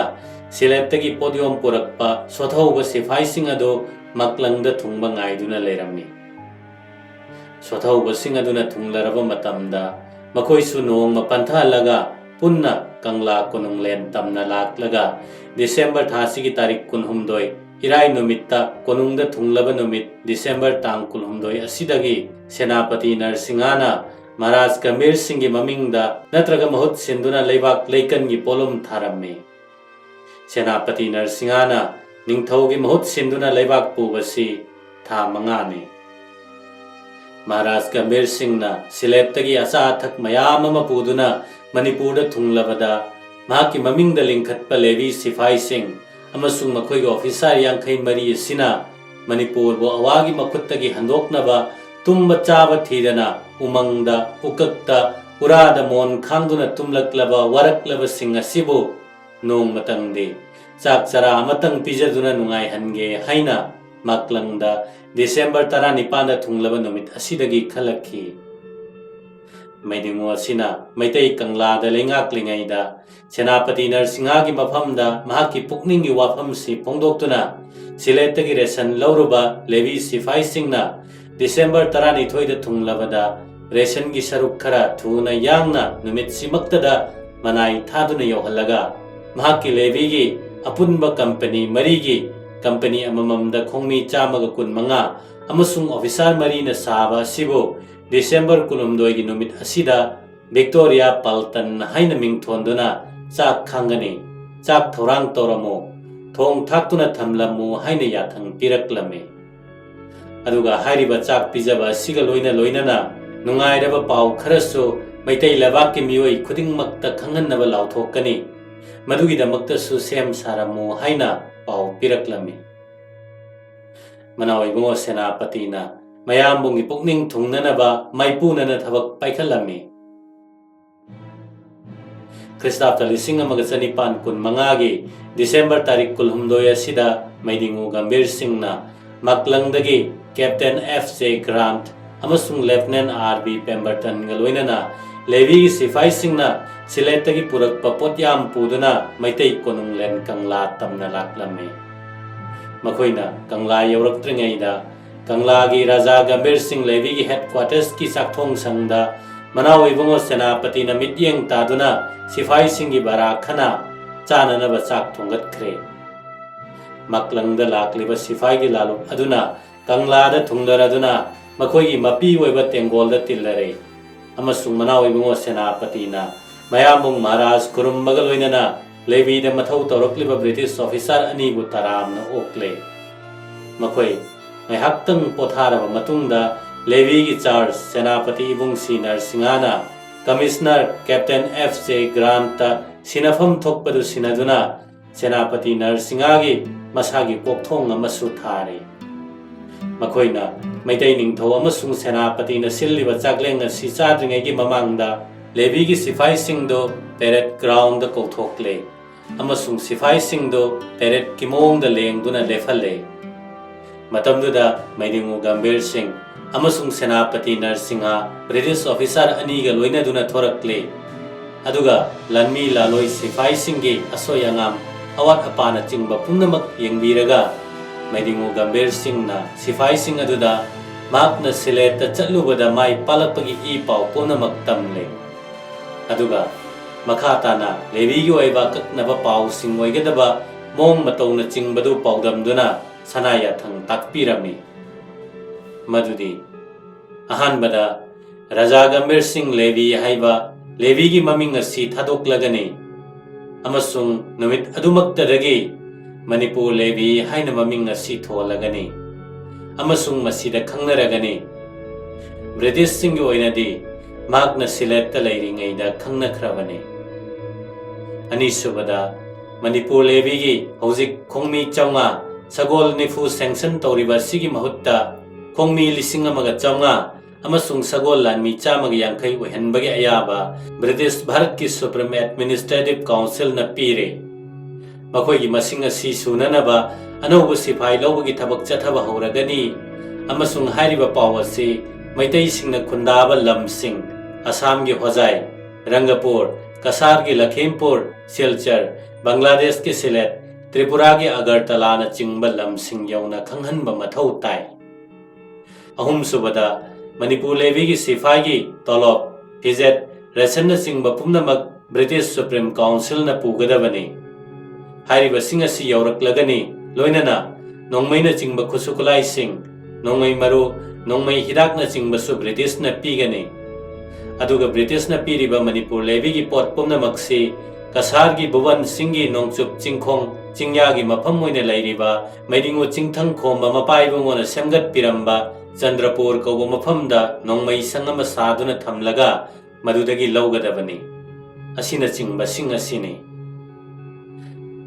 ꯁꯤꯂꯦꯠꯇꯒꯤ ꯄꯣꯠꯌꯣꯝ ꯄꯨꯔꯛꯄ ꯁꯣꯊꯍꯧꯕ ꯁꯤꯐꯥꯏꯁꯤꯡ ꯑꯗꯨ ꯃꯥꯛꯂꯪꯗ ꯊꯨꯡꯕ ꯉꯥꯏꯗꯨꯅ ꯂꯩꯔꯝꯃꯤ꯫ ꯁꯣꯊꯍꯧꯕꯁꯤꯡ ꯑꯗꯨꯅ ꯊꯨꯡꯂꯔꯕ ꯃꯇꯝꯗ ꯃꯈꯣꯏꯁꯨ ꯅꯣꯡꯃ ꯄꯟꯊꯍꯜꯂꯒ ꯄꯨꯟꯅ ꯀꯪꯂꯥ ꯀꯣꯅꯨꯡꯂꯦꯟ ꯇꯝꯅ ꯂꯥꯛꯂꯒ ꯗꯤꯁꯦꯝꯕꯔ ꯊꯥꯁꯤꯒꯤ ꯇꯥꯔꯤꯛ ꯀꯨꯟꯍꯨꯝꯗꯣꯏ ꯏꯔꯥꯏ ꯅꯨꯃꯤꯠꯇ ꯀꯣꯅꯨꯡꯗ ꯊꯨꯡꯂꯕ ꯅꯨꯃꯤꯠ ꯗꯤꯁꯦꯝꯕꯔ ꯇꯥꯡ ꯀꯨꯟꯍꯨꯝꯗꯣꯏ ꯑꯁꯤꯗꯒꯤ ꯁꯦꯅꯥꯄꯇꯤ ꯅꯔꯁꯤꯡꯍꯅ ꯃꯍꯥꯔꯥꯖ ꯒꯝꯚꯤꯔ ꯁꯤꯡꯒꯤ ꯃꯃꯤꯡꯗ ꯅꯠꯇ꯭ꯔꯒ ꯃꯍꯨꯠ ꯁꯤꯟꯗꯨꯅ ꯂꯩꯕꯥꯛ ꯂꯩꯀꯟꯒꯤ ꯄꯣꯠꯂꯨꯝ ꯊꯥꯔꯝꯃꯤ꯫ ꯁꯦꯅꯥꯄꯇꯤ ꯅꯔꯁꯤꯡꯍꯅ ꯅꯤꯡꯊꯧꯒꯤ ꯃꯍꯨꯠ ꯁꯤꯟꯗꯨꯅ ꯂꯩꯕꯥꯛ ꯄꯨꯕꯁꯤ ꯊꯥ ꯃꯉꯥꯅꯤ꯫ ꯃꯍꯥꯔꯥꯖ ꯒꯝꯚꯤꯔ ꯁꯤꯡꯅ ꯁꯤꯂꯦꯠꯇꯒꯤ ꯑꯆꯥ ꯑꯊꯛ ꯃꯌꯥꯝ ꯑꯃ ꯄꯨꯗꯨꯅ ꯃꯅꯤꯄꯨꯔꯗ ꯊꯨꯡꯂꯕꯗ, ꯃꯍꯥꯛꯀꯤ ꯃꯃꯤꯡꯗ ꯂꯤꯡꯈꯠꯄ ꯂꯦꯚꯤ ꯁꯤꯐꯥꯏꯁꯤꯡ ꯑꯃꯁꯨꯡ ꯃꯈꯣꯏꯒꯤ ꯑꯣꯐꯤꯁꯥꯔ ꯌꯥꯡꯈꯩ ꯃꯔꯤ ꯑꯁꯤꯅ ꯃꯅꯤꯄꯨꯔꯕꯨ ꯑꯋꯥꯒꯤ ꯃꯈꯨꯠꯇꯒꯤ ꯍꯟꯗꯣꯛꯅꯕ ꯇꯨꯝꯕ ꯆꯥꯕ ꯊꯤꯗꯅ ꯎꯃꯪꯗ, ꯎꯀꯛꯇ, ꯎꯔꯥꯗ ꯃꯣꯟ ꯈꯥꯡꯗꯨꯅ ꯇꯨꯝꯂꯛꯂꯕ ꯋꯥꯔꯛꯂꯕꯁꯤꯡ ꯑꯁꯤꯕꯨ ꯅꯣꯡꯃꯇꯪꯗꯤ ꯆꯥꯛ ꯆꯔꯥ ꯑꯃꯇꯪ ꯄꯤꯖꯗꯨꯅ ꯅꯨꯡꯉꯥꯏꯍꯟꯒꯦ ꯍꯥꯏꯅ ꯃꯥꯛꯂꯪꯗ ꯗꯤꯁꯦꯝꯕꯔ ꯇꯔꯥꯅꯤꯄꯥꯟꯗ ꯊꯨꯡꯂꯕ ꯅꯨꯃꯤꯠ ꯑꯁꯤꯗꯒꯤ ꯈꯜꯂꯛꯈꯤ꯫ ꯃꯩꯗꯤꯡꯉꯨ ꯑꯁꯤꯅ ꯃꯩꯇꯩ ꯀꯪꯂꯥꯗ ꯂꯩꯉꯥꯛꯂꯤꯉꯩꯗ ꯁꯦꯅꯥꯄꯇꯤ ꯅꯔꯁꯤꯡꯍꯒꯤ ꯃꯐꯝꯗ ꯃꯍꯥꯛꯀꯤ ꯄꯨꯛꯅꯤꯡꯒꯤ ꯋꯥꯐꯝꯁꯤ ꯐꯣꯡꯗꯣꯛꯇꯨꯅ ꯁꯤꯂꯦꯠꯇꯒꯤ ꯔꯦꯁꯟ ꯂꯧꯔꯨꯕ ꯂꯦꯚꯤ ꯁꯤꯐꯥꯏꯁꯤꯡꯅ ꯗꯤꯁꯦꯝꯕꯔ ꯇꯔꯥꯅꯤꯊꯣꯏꯗ ꯊꯨꯡꯂꯕꯗ ꯔꯦꯁꯟꯒꯤ ꯁꯔꯨꯛ ꯈꯔ ꯊꯨꯅ ꯌꯥꯡꯅ ꯅꯨꯃꯤꯠꯁꯤꯃꯛꯇꯗ ꯃꯅꯥꯏ ꯊꯥꯗꯨꯅ ꯌꯧꯍꯜꯂꯒ ꯃꯍꯥꯛꯀꯤ ꯂꯦꯚꯤꯒꯤ ꯑꯄꯨꯟꯕ ꯀꯝꯄꯅꯤ ꯃꯔꯤꯒꯤ ꯀꯝꯄꯅꯤ ꯑꯃꯃꯝꯗ ꯈꯣꯡꯃꯤ ꯆꯥꯝꯃꯒ ꯀꯨꯟꯃꯉꯥ ꯑꯃꯁꯨꯡ ꯑꯣꯐꯤꯁꯥꯔ ꯃꯔꯤꯅ ꯁꯥꯕ ꯑꯁꯤꯕꯨ ꯗꯤꯁꯦꯝꯕꯔ ꯀꯨꯟꯍꯨꯝꯗꯣꯏꯒꯤ ꯅꯨꯃꯤꯠ ꯑꯁꯤꯗ ꯚꯤꯛꯇꯣꯔꯤꯌꯥ ꯄꯥꯜꯇꯟ ꯍꯥꯏꯅ ꯃꯤꯡꯊꯣꯟꯗꯨꯅ ꯆꯥꯛ ꯈꯪꯒꯅꯤ, ꯆꯥꯛ ꯊꯧꯔꯥꯡ ꯇꯧꯔꯝꯃꯨ, ꯊꯣꯡ ꯊꯥꯛꯇꯨꯅ ꯊꯝꯂꯝꯃꯨ ꯍꯥꯏꯅ ꯌꯥꯊꯪ ꯄꯤꯔꯛꯂꯝꯃꯤ꯫ ꯑꯗꯨꯒ ꯍꯥꯏꯔꯤꯕ ꯆꯥꯛ ꯄꯤꯖꯕ ꯑꯁꯤꯒ ꯂꯣꯏꯅ ꯂꯣꯏꯅꯅ ꯅꯨꯡꯉꯥꯏꯔꯕ ꯄꯥꯎ ꯈꯔꯁꯨ ꯃꯩꯇꯩ ꯂꯩꯕꯥꯛꯀꯤ ꯃꯤꯑꯣꯏ ꯈꯨꯗꯤꯡꯃꯛꯇ ꯈꯪꯍꯟꯅꯕ ꯂꯥꯎꯊꯣꯛꯀꯅꯤ꯫ ꯃꯗꯨꯒꯤꯗꯃꯛꯇꯁꯨ ꯁꯦꯝ ꯁꯥꯔꯝꯃꯨ ꯍꯥꯏꯅ ꯄꯥꯎ ꯄꯤꯔꯛꯂꯝꯃꯤ꯫ ꯃꯅꯥꯎ ꯏꯕꯨꯡꯉꯣ ꯁꯦꯅꯥꯄꯇꯤꯅ ꯃꯌꯥꯝꯕꯨꯡꯒꯤ ꯄꯨꯛꯅꯤꯡ ꯊꯨꯡꯅꯅꯕ ꯃꯥꯏꯄꯨꯅꯅ ꯊꯕꯛ ꯄꯥꯏꯈꯠꯂꯝꯃꯤ꯫ ꯈ꯭ꯔꯤꯁꯇꯥꯕꯇ ꯂꯤꯁꯤꯡ ꯑꯃꯒ ꯆꯅꯤꯄꯥꯟ ꯀꯨꯟꯃꯉꯥꯒꯤ ꯗꯤꯁꯦꯝꯕꯔ ꯇꯥꯔꯤꯛ ꯀꯨꯟꯍꯨꯝꯗꯣꯏ ꯑꯁꯤꯗ ꯃꯩꯗꯤꯡꯉꯨ ꯒꯝꯚꯤꯔ ꯁꯤꯡꯅ ꯃꯥꯛꯂꯪꯗꯒꯤ ꯀꯦꯞꯇꯦꯟ ꯑꯦꯐ ꯖꯦ ꯒ꯭ꯔꯥꯟꯠ ꯑꯃꯁꯨꯡ ꯂꯦꯐꯇꯤꯅꯦꯟ ꯑꯥꯔ ꯕꯤ ꯄꯦꯝꯕꯔꯇꯟꯒ ꯂꯣꯏꯅꯅ ꯂꯦꯚꯤꯒꯤ ꯁꯤꯐꯥꯏꯁꯤꯡꯅ ꯁꯤꯂꯦꯠꯇꯒꯤ ꯄꯨꯔꯛꯄ ꯄꯣꯠꯌꯥꯝ ꯄꯨꯗꯨꯅ ꯃꯩꯇꯩ ꯀꯣꯅꯨꯡꯂꯦꯟ ꯀꯪꯂꯥ ꯇꯝꯅ ꯂꯥꯛꯂꯝꯃꯤ꯫ ꯃꯈꯣꯏꯅ ꯀꯪꯂꯥ ꯌꯧꯔꯛꯇ꯭ꯔꯤꯉꯩꯗ ꯀꯪꯂꯥꯒꯤ ꯔꯥꯖꯥ ꯒꯝꯚꯤꯔ ꯁꯤꯡ ꯂꯦꯚꯤꯒꯤ ꯍꯦꯗꯀ꯭ꯋꯥꯇꯔꯁꯀꯤ ꯆꯥꯛꯊꯣꯡ ꯁꯪꯗ ꯃꯅꯥꯎ ꯏꯕꯨꯡꯉꯣ ꯁꯦꯅꯥꯄꯇꯤꯅ ꯃꯤꯠꯌꯦꯡ ꯇꯥꯗꯨꯅ ꯁꯤꯐꯥꯏꯁꯤꯡꯒꯤ ꯕꯔꯥ ꯈꯅ ꯆꯥꯅꯅꯕ ꯆꯥꯛ ꯊꯣꯡꯒꯠꯈ꯭ꯔꯦ꯫ ꯃꯥꯛꯂꯪꯗ ꯂꯥꯛꯂꯤꯕ ꯁꯤꯐꯥꯏꯒꯤ ꯂꯥꯂꯨꯛ ꯑꯗꯨꯅ ꯀꯪꯂꯥꯗ ꯊꯨꯡꯂꯔꯗꯨꯅ ꯃꯈꯣꯏꯒꯤ ꯃꯄꯤ ꯑꯣꯏꯕ ꯇꯦꯡꯒꯣꯜꯗ ꯇꯤꯜꯂꯔꯦ꯫ ꯑꯃꯁꯨꯡ ꯃꯅꯥꯎ ꯏꯕꯨꯡꯉꯣ ꯁꯦꯅꯥꯄꯇꯤꯅ ꯃꯌꯥꯝꯕꯨꯡ ꯃꯍꯥꯔꯥꯖ ꯈꯨꯔꯨꯝꯕꯒ ꯂꯣꯏꯅꯅ ꯂꯦꯚꯤꯗ ꯃꯊꯧ ꯇꯧꯔꯛꯂꯤꯕ ꯕ꯭ꯔꯤꯇꯤꯁ ꯑꯣꯐꯤꯁꯥꯔ ꯑꯅꯤꯕꯨ ꯇꯔꯥꯝꯅ ꯑꯣꯛꯂꯦ꯫ ꯃꯈꯣꯏ ꯉꯥꯏꯍꯥꯛꯇꯪ ꯄꯣꯊꯥꯔꯕ ꯃꯇꯨꯡꯗ ꯂꯦꯚꯤꯒꯤ ꯆꯥꯔꯖ ꯁꯦꯅꯥꯄꯇꯤ ꯏꯕꯨꯡ ꯁꯤ ꯅꯔꯁꯤꯡꯍꯅ ꯀꯃꯤꯁꯅꯔ ꯀꯦꯞꯇꯦꯟ ꯑꯦꯐ ꯖꯦ ꯒ꯭ꯔꯥꯟꯠꯇ ꯁꯤꯟꯅꯐꯝ ꯊꯣꯛꯄꯗꯨ ꯁꯤꯟꯅꯗꯨꯅ ꯁꯦꯅꯥꯄꯇꯤ ꯅꯔꯁꯤꯡꯍꯒꯤ ꯃꯁꯥꯒꯤ ꯀꯣꯛꯊꯣꯡ ꯑꯃꯁꯨ ꯊꯥꯔꯤ꯫ ꯃꯈꯣꯏꯅ ꯃꯩꯇꯩ ꯅꯤꯡꯊꯧ ꯑꯃꯁꯨꯡ ꯁꯦꯅꯥꯄꯇꯤꯅ ꯁꯤꯜꯂꯤꯕ ꯆꯥꯛꯂꯦꯟ ꯑꯁꯤ ꯆꯥꯗ꯭ꯔꯤꯉꯩꯒꯤ ꯃꯃꯥꯡꯗ ꯂꯦꯚꯤꯒꯤ ꯁꯤꯐꯥꯏꯁꯤꯡꯗꯨ ꯄꯦꯔꯦꯗ ꯒ꯭ꯔꯥꯎꯟꯗ ꯀꯧꯊꯣꯛꯂꯦ ꯑꯃꯁꯨꯡ ꯁꯤꯐꯥꯏꯁꯤꯡꯗꯨ ꯄꯦꯔꯦꯗꯀꯤ ꯃꯑꯣꯡꯗ ꯂꯦꯡꯗꯨꯅ ꯂꯦꯞꯍꯜꯂꯦ꯫ ꯃꯇꯝꯗꯨꯗ ꯃꯩꯗꯤꯡꯉꯨ ꯒꯝꯚꯤꯔ ꯁꯤꯡ ꯑꯃꯁꯨꯡ ꯁꯦꯅꯥꯄꯇꯤ ꯅꯔꯁꯤꯡꯍ ꯕ꯭ꯔꯤꯇꯤꯁ ꯑꯣꯐꯤꯁꯥꯔ ꯑꯅꯤꯒ ꯂꯣꯏꯅꯗꯨꯅ ꯊꯣꯔꯛꯂꯦ꯫ ꯑꯗꯨꯒ ꯂꯥꯟꯃꯤ ꯂꯥꯂꯣꯏ ꯁꯤꯐꯥꯏꯁꯤꯡꯒꯤ ꯑꯁꯣꯏ ꯑꯉꯥꯝ, ꯑꯋꯥꯠ ꯑꯄꯥꯅꯆꯤꯡꯕ ꯄꯨꯝꯅꯃꯛ ꯌꯦꯡꯕꯤꯔꯒ ꯃꯩꯗꯤꯡꯉꯨ ꯒꯝꯚꯤꯔ ꯁꯤꯡꯅ ꯁꯤꯐꯥꯏꯁꯤꯡ ꯑꯗꯨꯗ ꯃꯍꯥꯛꯅ ꯁꯤꯂꯦꯠꯇ ꯆꯠꯂꯨꯕꯗ ꯃꯥꯏ ꯄꯥꯛꯂꯛꯄꯒꯤ ꯏ ꯄꯥꯎ ꯄꯨꯝꯅꯃꯛ ꯇꯝꯂꯦ꯫ ꯑꯗꯨꯒ ꯃꯈꯥ ꯇꯥꯅ ꯂꯦꯚꯤꯒꯤ ꯑꯣꯏꯕ ꯑꯀꯛꯅꯕ ꯄꯥꯎꯁꯤꯡ ꯑꯣꯏꯒꯗꯕ ꯃꯑꯣꯡ ꯃꯇꯧꯅꯆꯤꯡꯕꯗꯨ ꯄꯥꯎꯗꯝꯗꯨꯅ ꯁꯅꯥ ꯌꯥꯊꯪ ꯇꯥꯛꯄꯤꯔꯝꯃꯤ꯫ ꯃꯗꯨꯗꯤ, ꯑꯍꯥꯟꯕꯗ, ꯔꯥꯖꯥ ꯒꯝꯚꯤꯔ ꯁꯤꯡ ꯂꯦꯚꯤ ꯍꯥꯏꯕ ꯂꯦꯚꯤꯒꯤ ꯃꯃꯤꯡ ꯑꯁꯤ ꯊꯥꯗꯣꯛꯂꯒꯅꯤ ꯑꯃꯁꯨꯡ ꯅꯨꯃꯤꯠ ꯑꯗꯨꯃꯛꯇꯗꯒꯤ ꯃꯅꯤꯄꯨꯔ ꯂꯦꯚꯤ ꯍꯥꯏꯅ ꯃꯃꯤꯡ ꯑꯁꯤ ꯊꯣꯜꯂꯒꯅꯤ ꯑꯃꯁꯨꯡ ꯃꯁꯤꯗ ꯈꯪꯅꯔꯒꯅꯤ꯫ ꯕ꯭ꯔꯤꯇꯤꯁꯁꯤꯡꯒꯤ ꯑꯣꯏꯅꯗꯤ ꯃꯍꯥꯛꯅ ꯁꯤꯂꯦꯠꯇ ꯂꯩꯔꯤꯉꯩꯗ ꯈꯪꯅꯈ꯭ꯔꯕꯅꯤ꯫ ꯑꯅꯤꯁꯨꯕꯗ, ꯃꯅꯤꯄꯨꯔ ꯂꯦꯚꯤꯒꯤ ꯍꯧꯖꯤꯛ ꯈꯣꯡꯃꯤ ꯆꯥꯝꯃꯉꯥ, ꯁꯒꯣꯜ ꯅꯤꯐꯨ ꯁꯦꯡꯁꯟ ꯇꯧꯔꯤꯕ ꯑꯁꯤꯒꯤ ꯃꯍꯨꯠꯇ ꯈꯣꯡꯃꯤ ꯂꯤꯁꯤꯡ ꯑꯃꯒ ꯆꯥꯝꯃꯉꯥ ꯑꯃꯁꯨꯡ ꯁꯒꯣꯜ ꯂꯥꯟꯃꯤ ꯆꯥꯝꯃꯒ ꯌꯥꯡꯈꯩ ꯑꯣꯏꯍꯟꯕꯒꯤ ꯑꯌꯥꯕ ꯕ꯭ꯔꯤꯇꯤꯁ ꯚꯥꯔꯠꯀꯤ ꯁꯨꯄ꯭ꯔꯤꯝ ꯑꯦꯗꯃꯤꯅꯤꯁꯇ꯭ꯔꯦꯇꯤꯚ ꯀꯥꯎꯟꯁꯤꯜꯅ ꯄꯤꯔꯦ꯫ ꯃꯈꯣꯏꯒꯤ ꯃꯁꯤꯡ ꯑꯁꯤ ꯁꯨꯅꯅꯕ ꯑꯅꯧꯕ ꯁꯤꯐꯥꯏ ꯂꯧꯕꯒꯤ ꯊꯕꯛ ꯆꯠꯊꯕ ꯍꯧꯔꯒꯅꯤ ꯑꯃꯁꯨꯡ ꯍꯥꯏꯔꯤꯕ ꯄꯥꯎ ꯑꯁꯤ ꯃꯩꯇꯩꯁꯤꯡꯅ ꯈꯨꯟꯗꯥꯕ ꯂꯝꯁꯤꯡ, ꯑꯁꯥꯝꯒꯤ ꯍꯣꯖꯥꯏ, ꯔꯪꯒꯄꯨꯔ, ꯀꯁꯥꯔꯒꯤ ꯂꯈꯤꯝꯄꯨꯔ, ꯁꯤꯜꯆꯔ, ꯕꯪꯒ꯭ꯂꯥꯗꯦꯁꯀꯤ ꯁꯤꯂꯦꯠ, ꯇ꯭ꯔꯤꯄꯨꯔꯥꯒꯤ ꯑꯒꯔꯇꯂꯥꯅꯆꯤꯡꯕ ꯂꯝꯁꯤꯡ ꯌꯧꯅ ꯈꯪꯍꯟꯕ ꯃꯊꯧ ꯇꯥꯏ꯫ ꯑꯍꯨꯝꯁꯨꯕꯗ, ꯃꯅꯤꯄꯨꯔ ꯂꯦꯚꯤꯒꯤ ꯁꯤꯐꯥꯏꯒꯤ ꯇꯣꯂꯣꯞ, ꯐꯤꯖꯦꯠ, ꯔꯦꯁꯟꯅꯆꯤꯡꯕ ꯄꯨꯝꯅꯃꯛ ꯕ꯭ꯔꯤꯇꯤꯁ ꯁꯨꯄ꯭ꯔꯤꯝ ꯀꯥꯎꯟꯁꯤꯜꯅ ꯄꯨꯒꯗꯕꯅꯤ꯫ ꯍꯥꯏꯔꯤꯕꯁꯤꯡ ꯑꯁꯤ ꯌꯧꯔꯛꯂꯒꯅꯤ, ꯂꯣꯏꯅꯅ ꯅꯣꯡꯃꯩꯅꯆꯤꯡꯕ ꯈꯨꯠꯁꯨ ꯈꯨꯠꯂꯥꯏꯁꯤꯡ, ꯅꯣꯡꯃꯩ ꯃꯔꯨ, ꯅꯣꯡꯃꯩ ꯍꯤꯗꯥꯛꯅꯆꯤꯡꯕꯁꯨ ꯕ꯭ꯔꯤꯇꯤꯁꯅ ꯄꯤꯒꯅꯤ꯫ ꯑꯗꯨꯒ ꯕ꯭ꯔꯤꯇꯤꯁꯅ ꯄꯤꯔꯤꯕ ꯃꯅꯤꯄꯨꯔ ꯂꯦꯚꯤꯒꯤ ꯄꯣꯠ ꯄꯨꯝꯅꯃꯛꯁꯤ ꯀꯁꯥꯔꯒꯤ ꯚꯨꯕꯟ ꯁꯤꯡꯒꯤ ꯅꯣꯡꯆꯨꯞ ꯆꯤꯡꯈꯣꯡ ꯆꯤꯡꯌꯥꯒꯤ ꯃꯐꯝ ꯑꯣꯏꯅ ꯂꯩꯔꯤꯕ ꯃꯩꯗꯤꯡꯉꯨ ꯆꯤꯡꯊꯪ ꯈꯣꯝꯕ ꯃꯄꯥ ꯏꯕꯨꯡꯉꯣꯅ ꯁꯦꯝꯒꯠꯄꯤꯔꯝꯕ ꯆꯟꯗ꯭ꯔꯄꯨꯔ ꯀꯧꯕ ꯃꯐꯝꯗ ꯅꯣꯡꯃꯩ ꯁꯪ ꯑꯃ ꯁꯥꯗꯨꯅ ꯊꯝꯂꯒ ꯃꯗꯨꯗꯒꯤ ꯂꯧꯒꯗꯕꯅꯤ꯫ ꯑꯁꯤꯅꯆꯤꯡꯕꯁꯤꯡ ꯑꯁꯤꯅꯤ꯫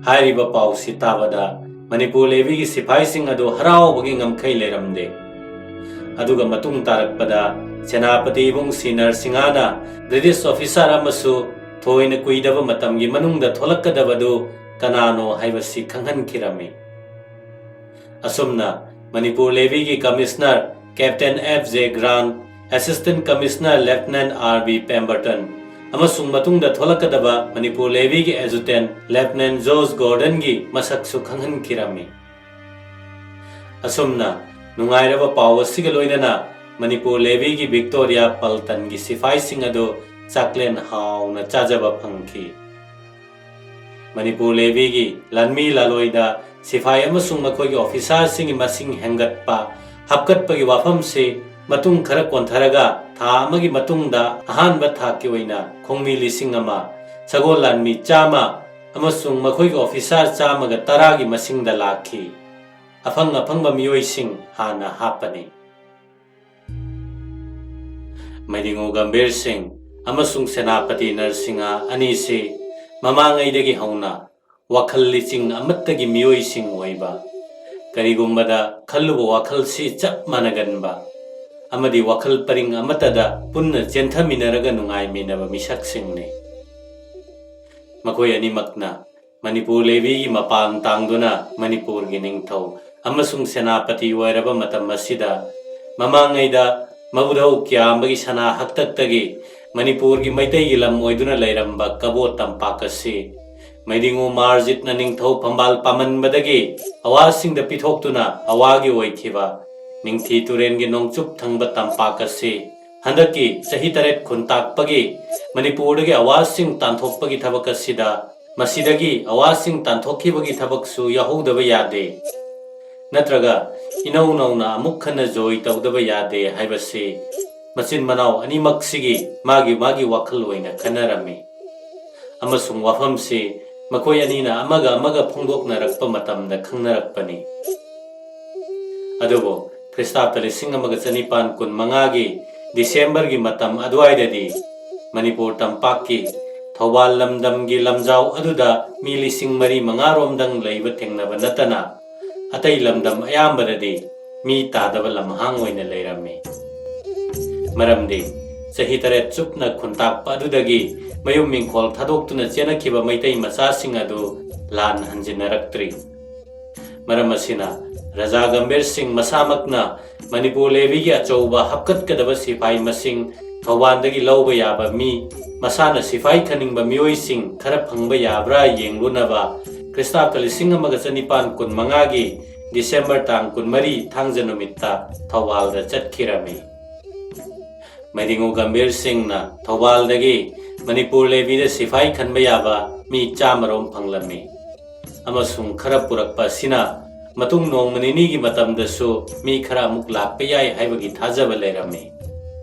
ꯍꯥꯏꯔꯤꯕ ꯄꯥꯎꯁꯤ ꯇꯥꯕꯗ ꯃꯅꯤꯄꯨꯔ ꯂꯦꯚꯤꯒꯤ ꯁꯤꯐꯥꯏꯁꯤꯡ ꯑꯗꯨ ꯍꯔꯥꯎꯕꯒꯤ ꯉꯝꯈꯩ ꯂꯩꯔꯝꯗꯦ꯫ ꯑꯗꯨꯒ ꯃꯇꯨꯡ ꯇꯥꯔꯛꯄꯗ ꯁꯦꯅꯥꯄꯇꯤ ꯏꯕꯨꯡ ꯁꯤ ꯅꯔꯁꯤꯡꯍꯥꯅ ꯕ꯭ꯔꯤꯇꯤꯁ ꯑꯣꯐꯤꯁꯥꯔ ꯑꯃꯁꯨ ꯊꯣꯏꯅ ꯀꯨꯏꯗꯕ ꯃꯇꯝꯒꯤ ꯃꯅꯨꯡꯗ ꯊꯣꯛꯂꯛꯀꯗꯕꯗꯨ ꯀꯅꯥꯅꯣ ꯍꯥꯏꯕꯁꯤ ꯈꯪꯍꯟꯈꯤꯔꯝꯃꯤ꯫ ꯑꯁꯨꯝꯅ ꯃꯅꯤꯄꯨꯔ ꯂꯦꯚꯤꯒꯤ commissioner captain F J Grant, assistant commissioner lieutenant R B Pemberton ꯑꯃꯁꯨꯡ ꯃꯇꯨꯡꯗ ꯊꯣꯛꯂꯛꯀꯗꯕ ꯃꯅꯤꯄꯨꯔ ꯂꯦꯚꯤꯒꯤ ꯑꯦꯖꯨꯇꯦꯟ ꯂꯦꯐꯇꯤꯅꯦꯟ ꯖꯣꯔꯖ ꯒꯣꯔꯗꯟꯒꯤ ꯃꯁꯛꯁꯨ ꯈꯪꯍꯟꯈꯤꯔꯝꯃꯤ꯫ ꯑꯁꯨꯝꯅ ꯅꯨꯡꯉꯥꯏꯔꯕ ꯄꯥꯎ ꯑꯁꯤꯒ ꯂꯣꯏꯅꯅ ꯃꯅꯤꯄꯨꯔ ꯂꯦꯚꯤꯒꯤ ꯚꯤꯛꯇꯣꯔꯤꯌꯥ ꯄꯜꯇꯟꯒꯤ ꯁꯤꯐꯥꯏꯁꯤꯡ ꯑꯗꯨ ꯆꯥꯛꯂꯦꯟ ꯍꯥꯎꯅ ꯆꯥꯖꯕ ꯐꯪꯈꯤ꯫ ꯃꯅꯤꯄꯨꯔ ꯂꯦꯚꯤꯒꯤ ꯂꯥꯟꯃꯤ ꯂꯥꯂꯣꯏꯗ ꯁꯤꯐꯥꯏ ꯑꯃꯁꯨꯡ ꯃꯈꯣꯏꯒꯤ ꯑꯣꯐꯤꯁꯥꯔꯁꯤꯡꯒꯤ ꯃꯁꯤꯡ ꯍꯦꯟꯒꯠꯄ, ꯍꯥꯞꯀꯠꯄꯒꯤ ꯋꯥꯐꯝꯁꯤ ꯃꯇꯨꯡ ꯈꯔ ꯀꯣꯟꯊꯔꯒ ꯊꯥ ꯑꯃꯒꯤ ꯃꯇꯨꯡꯗ ꯑꯍꯥꯟꯕ ꯊꯥꯛꯀꯤ ꯑꯣꯏꯅ ꯈꯣꯡꯃꯤ ꯂꯤꯁꯤꯡ ꯑꯃ, ꯁꯒꯣꯜ ꯂꯥꯟꯃꯤ ꯆꯥꯝꯃ ꯑꯃꯁꯨꯡ ꯃꯈꯣꯏꯒꯤ ꯑꯣꯐꯤꯁꯥꯔ ꯆꯥꯝꯃꯒ ꯇꯔꯥꯒꯤ ꯃꯁꯤꯡꯗ ꯂꯥꯛꯈꯤ꯫ ꯑꯐꯪ ꯑꯐꯪꯕ ꯃꯤꯑꯣꯏꯁꯤꯡ ꯍꯥꯟꯅ ꯍꯥꯞꯄꯅꯤ꯫ ꯃꯩꯗꯤꯉꯨ ꯒꯝꯚꯤꯔ ꯁꯤꯡ ꯑꯃꯁꯨꯡ ꯁꯦꯅꯥꯄꯇꯤ ꯅꯔꯁꯤꯡꯍ ꯑꯅꯤꯁꯤ ꯃꯃꯥꯡꯉꯩꯗꯒꯤ ꯍꯧꯅ ꯋꯥꯈꯜ ꯂꯤꯆꯤꯡ ꯑꯃꯠꯇꯒꯤ ꯃꯤꯑꯣꯏꯁꯤꯡ ꯑꯣꯏꯕ, ꯀꯔꯤꯒꯨꯝꯕꯗ ꯈꯜꯂꯨꯕ ꯋꯥꯈꯜꯁꯤ ꯆꯞ ꯃꯥꯟꯅꯒꯟꯕ ꯑꯃꯗꯤ ꯋꯥꯈꯜ ꯄꯔꯤꯡ ꯑꯃꯠꯇꯗ ꯄꯨꯟꯅ ꯆꯦꯟꯊꯃꯤꯟꯅꯔꯒ ꯅꯨꯡꯉꯥꯏꯃꯤꯟꯅꯕ ꯃꯤꯁꯛꯁꯤꯡꯅꯤ꯫ ꯃꯈꯣꯏ ꯑꯅꯤꯃꯛꯅ ꯃꯅꯤꯄꯨꯔ ꯂꯦꯚꯤꯒꯤ ꯃꯄꯥꯟ ꯇꯥꯡꯗꯨꯅ ꯃꯅꯤꯄꯨꯔꯒꯤ ꯅꯤꯡꯊꯧ ꯑꯃꯁꯨꯡ ꯁꯦꯅꯥꯄꯇꯤ ꯑꯣꯏꯔꯕ ꯃꯇꯝ ꯑꯁꯤꯗ, ꯃꯃꯥꯡꯉꯩꯗ ꯃꯕꯨꯙꯧ ꯀ꯭ꯌꯥꯝꯕꯒꯤ ꯁꯅꯥ ꯍꯛꯇꯛꯇꯒꯤ ꯃꯅꯤꯄꯨꯔꯒꯤ ꯃꯩꯇꯩꯒꯤ ꯂꯝ ꯑꯣꯏꯗꯨꯅ ꯂꯩꯔꯝꯕ ꯀꯕꯣ ꯇꯝꯄꯥꯛ ꯑꯁꯤ ꯃꯩꯗꯤꯉꯨ ꯃꯥꯔꯖꯤꯠꯅ ꯅꯤꯡꯊꯧ ꯐꯝꯕꯥꯜ ꯄꯥꯝꯃꯟꯕꯗꯒꯤ ꯑꯋꯥꯁꯤꯡꯗ ꯄꯤꯊꯣꯛꯇꯨꯅ ꯑꯋꯥꯒꯤ ꯑꯣꯏꯈꯤꯕ ꯅꯤꯡꯊꯤ ꯇꯨꯔꯦꯟꯒꯤ ꯅꯣꯡꯆꯨꯞ ꯊꯪꯕ ꯇꯝꯄꯥꯛ ꯑꯁꯤ ꯍꯟꯗꯛꯀꯤ ꯆꯍꯤ ꯇꯔꯦꯠ ꯈꯨꯟꯇꯥꯛꯄꯒꯤ ꯃꯅꯤꯄꯨꯔꯗꯒꯤ ꯑꯋꯥꯁꯤꯡ ꯇꯥꯟꯊꯣꯛꯄꯒꯤ ꯊꯕꯛ ꯑꯁꯤꯗ, ꯃꯁꯤꯗꯒꯤ ꯑꯋꯥꯁꯤꯡ ꯇꯥꯟꯊꯣꯛꯈꯤꯕꯒꯤ ꯊꯕꯛꯁꯨ ꯌꯥꯎꯍꯧꯗꯕ ꯌꯥꯗꯦ, ꯅꯠꯇ꯭ꯔꯒ ꯏꯅꯧ ꯅꯧꯅ ꯑꯃꯨꯛ ꯍꯟꯅ ꯖꯣꯏ ꯇꯧꯗꯕ ꯌꯥꯗꯦ ꯍꯥꯏꯕꯁꯤ ꯃꯆꯤꯟ ꯃꯅꯥꯎ ꯑꯅꯤꯃꯛꯁꯤꯒꯤ ꯃꯥꯒꯤ ꯃꯥꯒꯤ ꯋꯥꯈꯜ ꯑꯣꯏꯅ ꯈꯟꯅꯔꯝꯃꯤ꯫ ꯑꯃꯁꯨꯡ ꯋꯥꯐꯝꯁꯤ ꯃꯈꯣꯏ ꯑꯅꯤꯅ ꯑꯃꯒ ꯑꯃꯒ ꯐꯣꯡꯗꯣꯛꯅꯔꯛꯄ ꯃꯇꯝꯗ ꯈꯪꯅꯔꯛꯄꯅꯤ꯫ ꯑꯗꯨꯕꯨ ꯈ꯭ꯔꯤꯁꯇꯥꯕꯇ ꯂꯤꯁꯤꯡ ꯑꯃꯒ ꯆꯅꯤꯄꯥꯟ ꯀꯨꯟ ꯃꯉꯥꯒꯤ ꯗꯤꯁꯦꯝꯕꯔꯒꯤ ꯃꯇꯝ ꯑꯗꯨꯋꯥꯏꯗꯗꯤ ꯃꯅꯤꯄꯨꯔ ꯇꯝꯄꯥꯛꯀꯤ ꯊꯧꯕꯥꯜ ꯂꯝꯗꯝꯒꯤ ꯂꯝꯖꯥꯎ ꯑꯗꯨꯗ ꯃꯤ ꯂꯤꯁꯤꯡ ꯃꯔꯤ ꯃꯉꯥꯔꯣꯝꯗꯪ ꯂꯩꯕ ꯊꯦꯡꯅꯕ ꯅꯠꯇꯅ ꯑꯇꯩ ꯂꯝꯗꯝ ꯑꯌꯥꯝꯕꯗꯗꯤ ꯃꯤ ꯇꯥꯗꯕ ꯂꯝꯍꯥꯡ ꯑꯣꯏꯅ ꯂꯩꯔꯝꯃꯤ꯫ ꯃꯔꯝꯗꯤ ꯆꯍꯤ ꯇꯔꯦꯠ ꯆꯨꯞꯅ ꯈꯨꯟꯇꯥꯛꯄ ꯑꯗꯨꯗꯒꯤ ꯃꯌꯨꯝ ꯏꯪꯈꯣꯜ ꯊꯥꯗꯣꯛꯇꯨꯅ ꯆꯦꯟꯅꯈꯤꯕ ꯃꯩꯇꯩ ꯃꯆꯥꯁꯤꯡ ꯑꯗꯨ ꯂꯥꯟ ꯍꯟꯖꯤꯟꯅꯔꯛꯇ꯭ꯔꯤ꯫ ꯃꯔꯝ ꯑꯁꯤꯅ ꯔꯖꯥ ꯒꯝꯚꯤꯔ ꯁꯤꯡ ꯃꯁꯥꯃꯛꯅ ꯃꯅꯤꯄꯨꯔ ꯂꯦꯚꯤꯒꯤ ꯑꯆꯧꯕ ꯍꯥꯞꯀꯠꯀꯗꯕ ꯁꯤꯐꯥꯏ ꯃꯁꯤꯡ ꯊꯧꯕꯥꯜꯗꯒꯤ ꯂꯧꯕ ꯌꯥꯕ ꯃꯤ, ꯃꯁꯥꯅ ꯁꯤꯐꯥꯏ ꯈꯟꯅꯤꯡꯕ ꯃꯤꯑꯣꯏꯁꯤꯡ ꯈꯔ ꯐꯪꯕ ꯌꯥꯕ꯭ꯔꯥ ꯌꯦꯡꯂꯨꯅꯕ ꯈ꯭ꯔꯤꯁꯇꯥꯕꯇ ꯂꯤꯁꯤꯡ ꯑꯃꯒ ꯆꯅꯤꯄꯥꯟ ꯀꯨꯟ ꯃꯉꯥꯒꯤ ꯗꯤꯁꯦꯝꯕꯔ ꯇꯥꯡ ꯀꯨꯟꯃꯔꯤ ꯊꯥꯡꯖ ꯅꯨꯃꯤꯠꯇ ꯊꯧꯕꯥꯜꯗ ꯆꯠꯈꯤꯔꯝꯃꯤ꯫ ꯃꯩꯗꯤꯉꯨ ꯒꯝꯚꯤꯔ ꯁꯤꯡꯅ ꯊꯧꯕꯥꯜꯗꯒꯤ ꯃꯅꯤꯄꯨꯔ ꯂꯦꯚꯤꯗ ꯁꯤꯐꯥꯏ ꯈꯟꯕ ꯌꯥꯕ ꯃꯤ ꯆꯥꯝꯃꯔꯣꯝ ꯐꯪꯂꯝꯃꯤ꯫ ꯑꯃꯁꯨꯡ ꯈꯔ ꯄꯨꯔꯛꯄ ꯑꯁꯤꯅ ꯃꯇꯨꯡ ꯅꯣꯡꯃ ꯅꯤꯅꯤꯒꯤ ꯃꯇꯝꯗꯁꯨ ꯃꯤ ꯈꯔ ꯑꯃꯨꯛ ꯂꯥꯛꯄ ꯌꯥꯏ ꯍꯥꯏꯕꯒꯤ ꯊꯥꯖꯕ ꯂꯩꯔꯝꯃꯤ꯫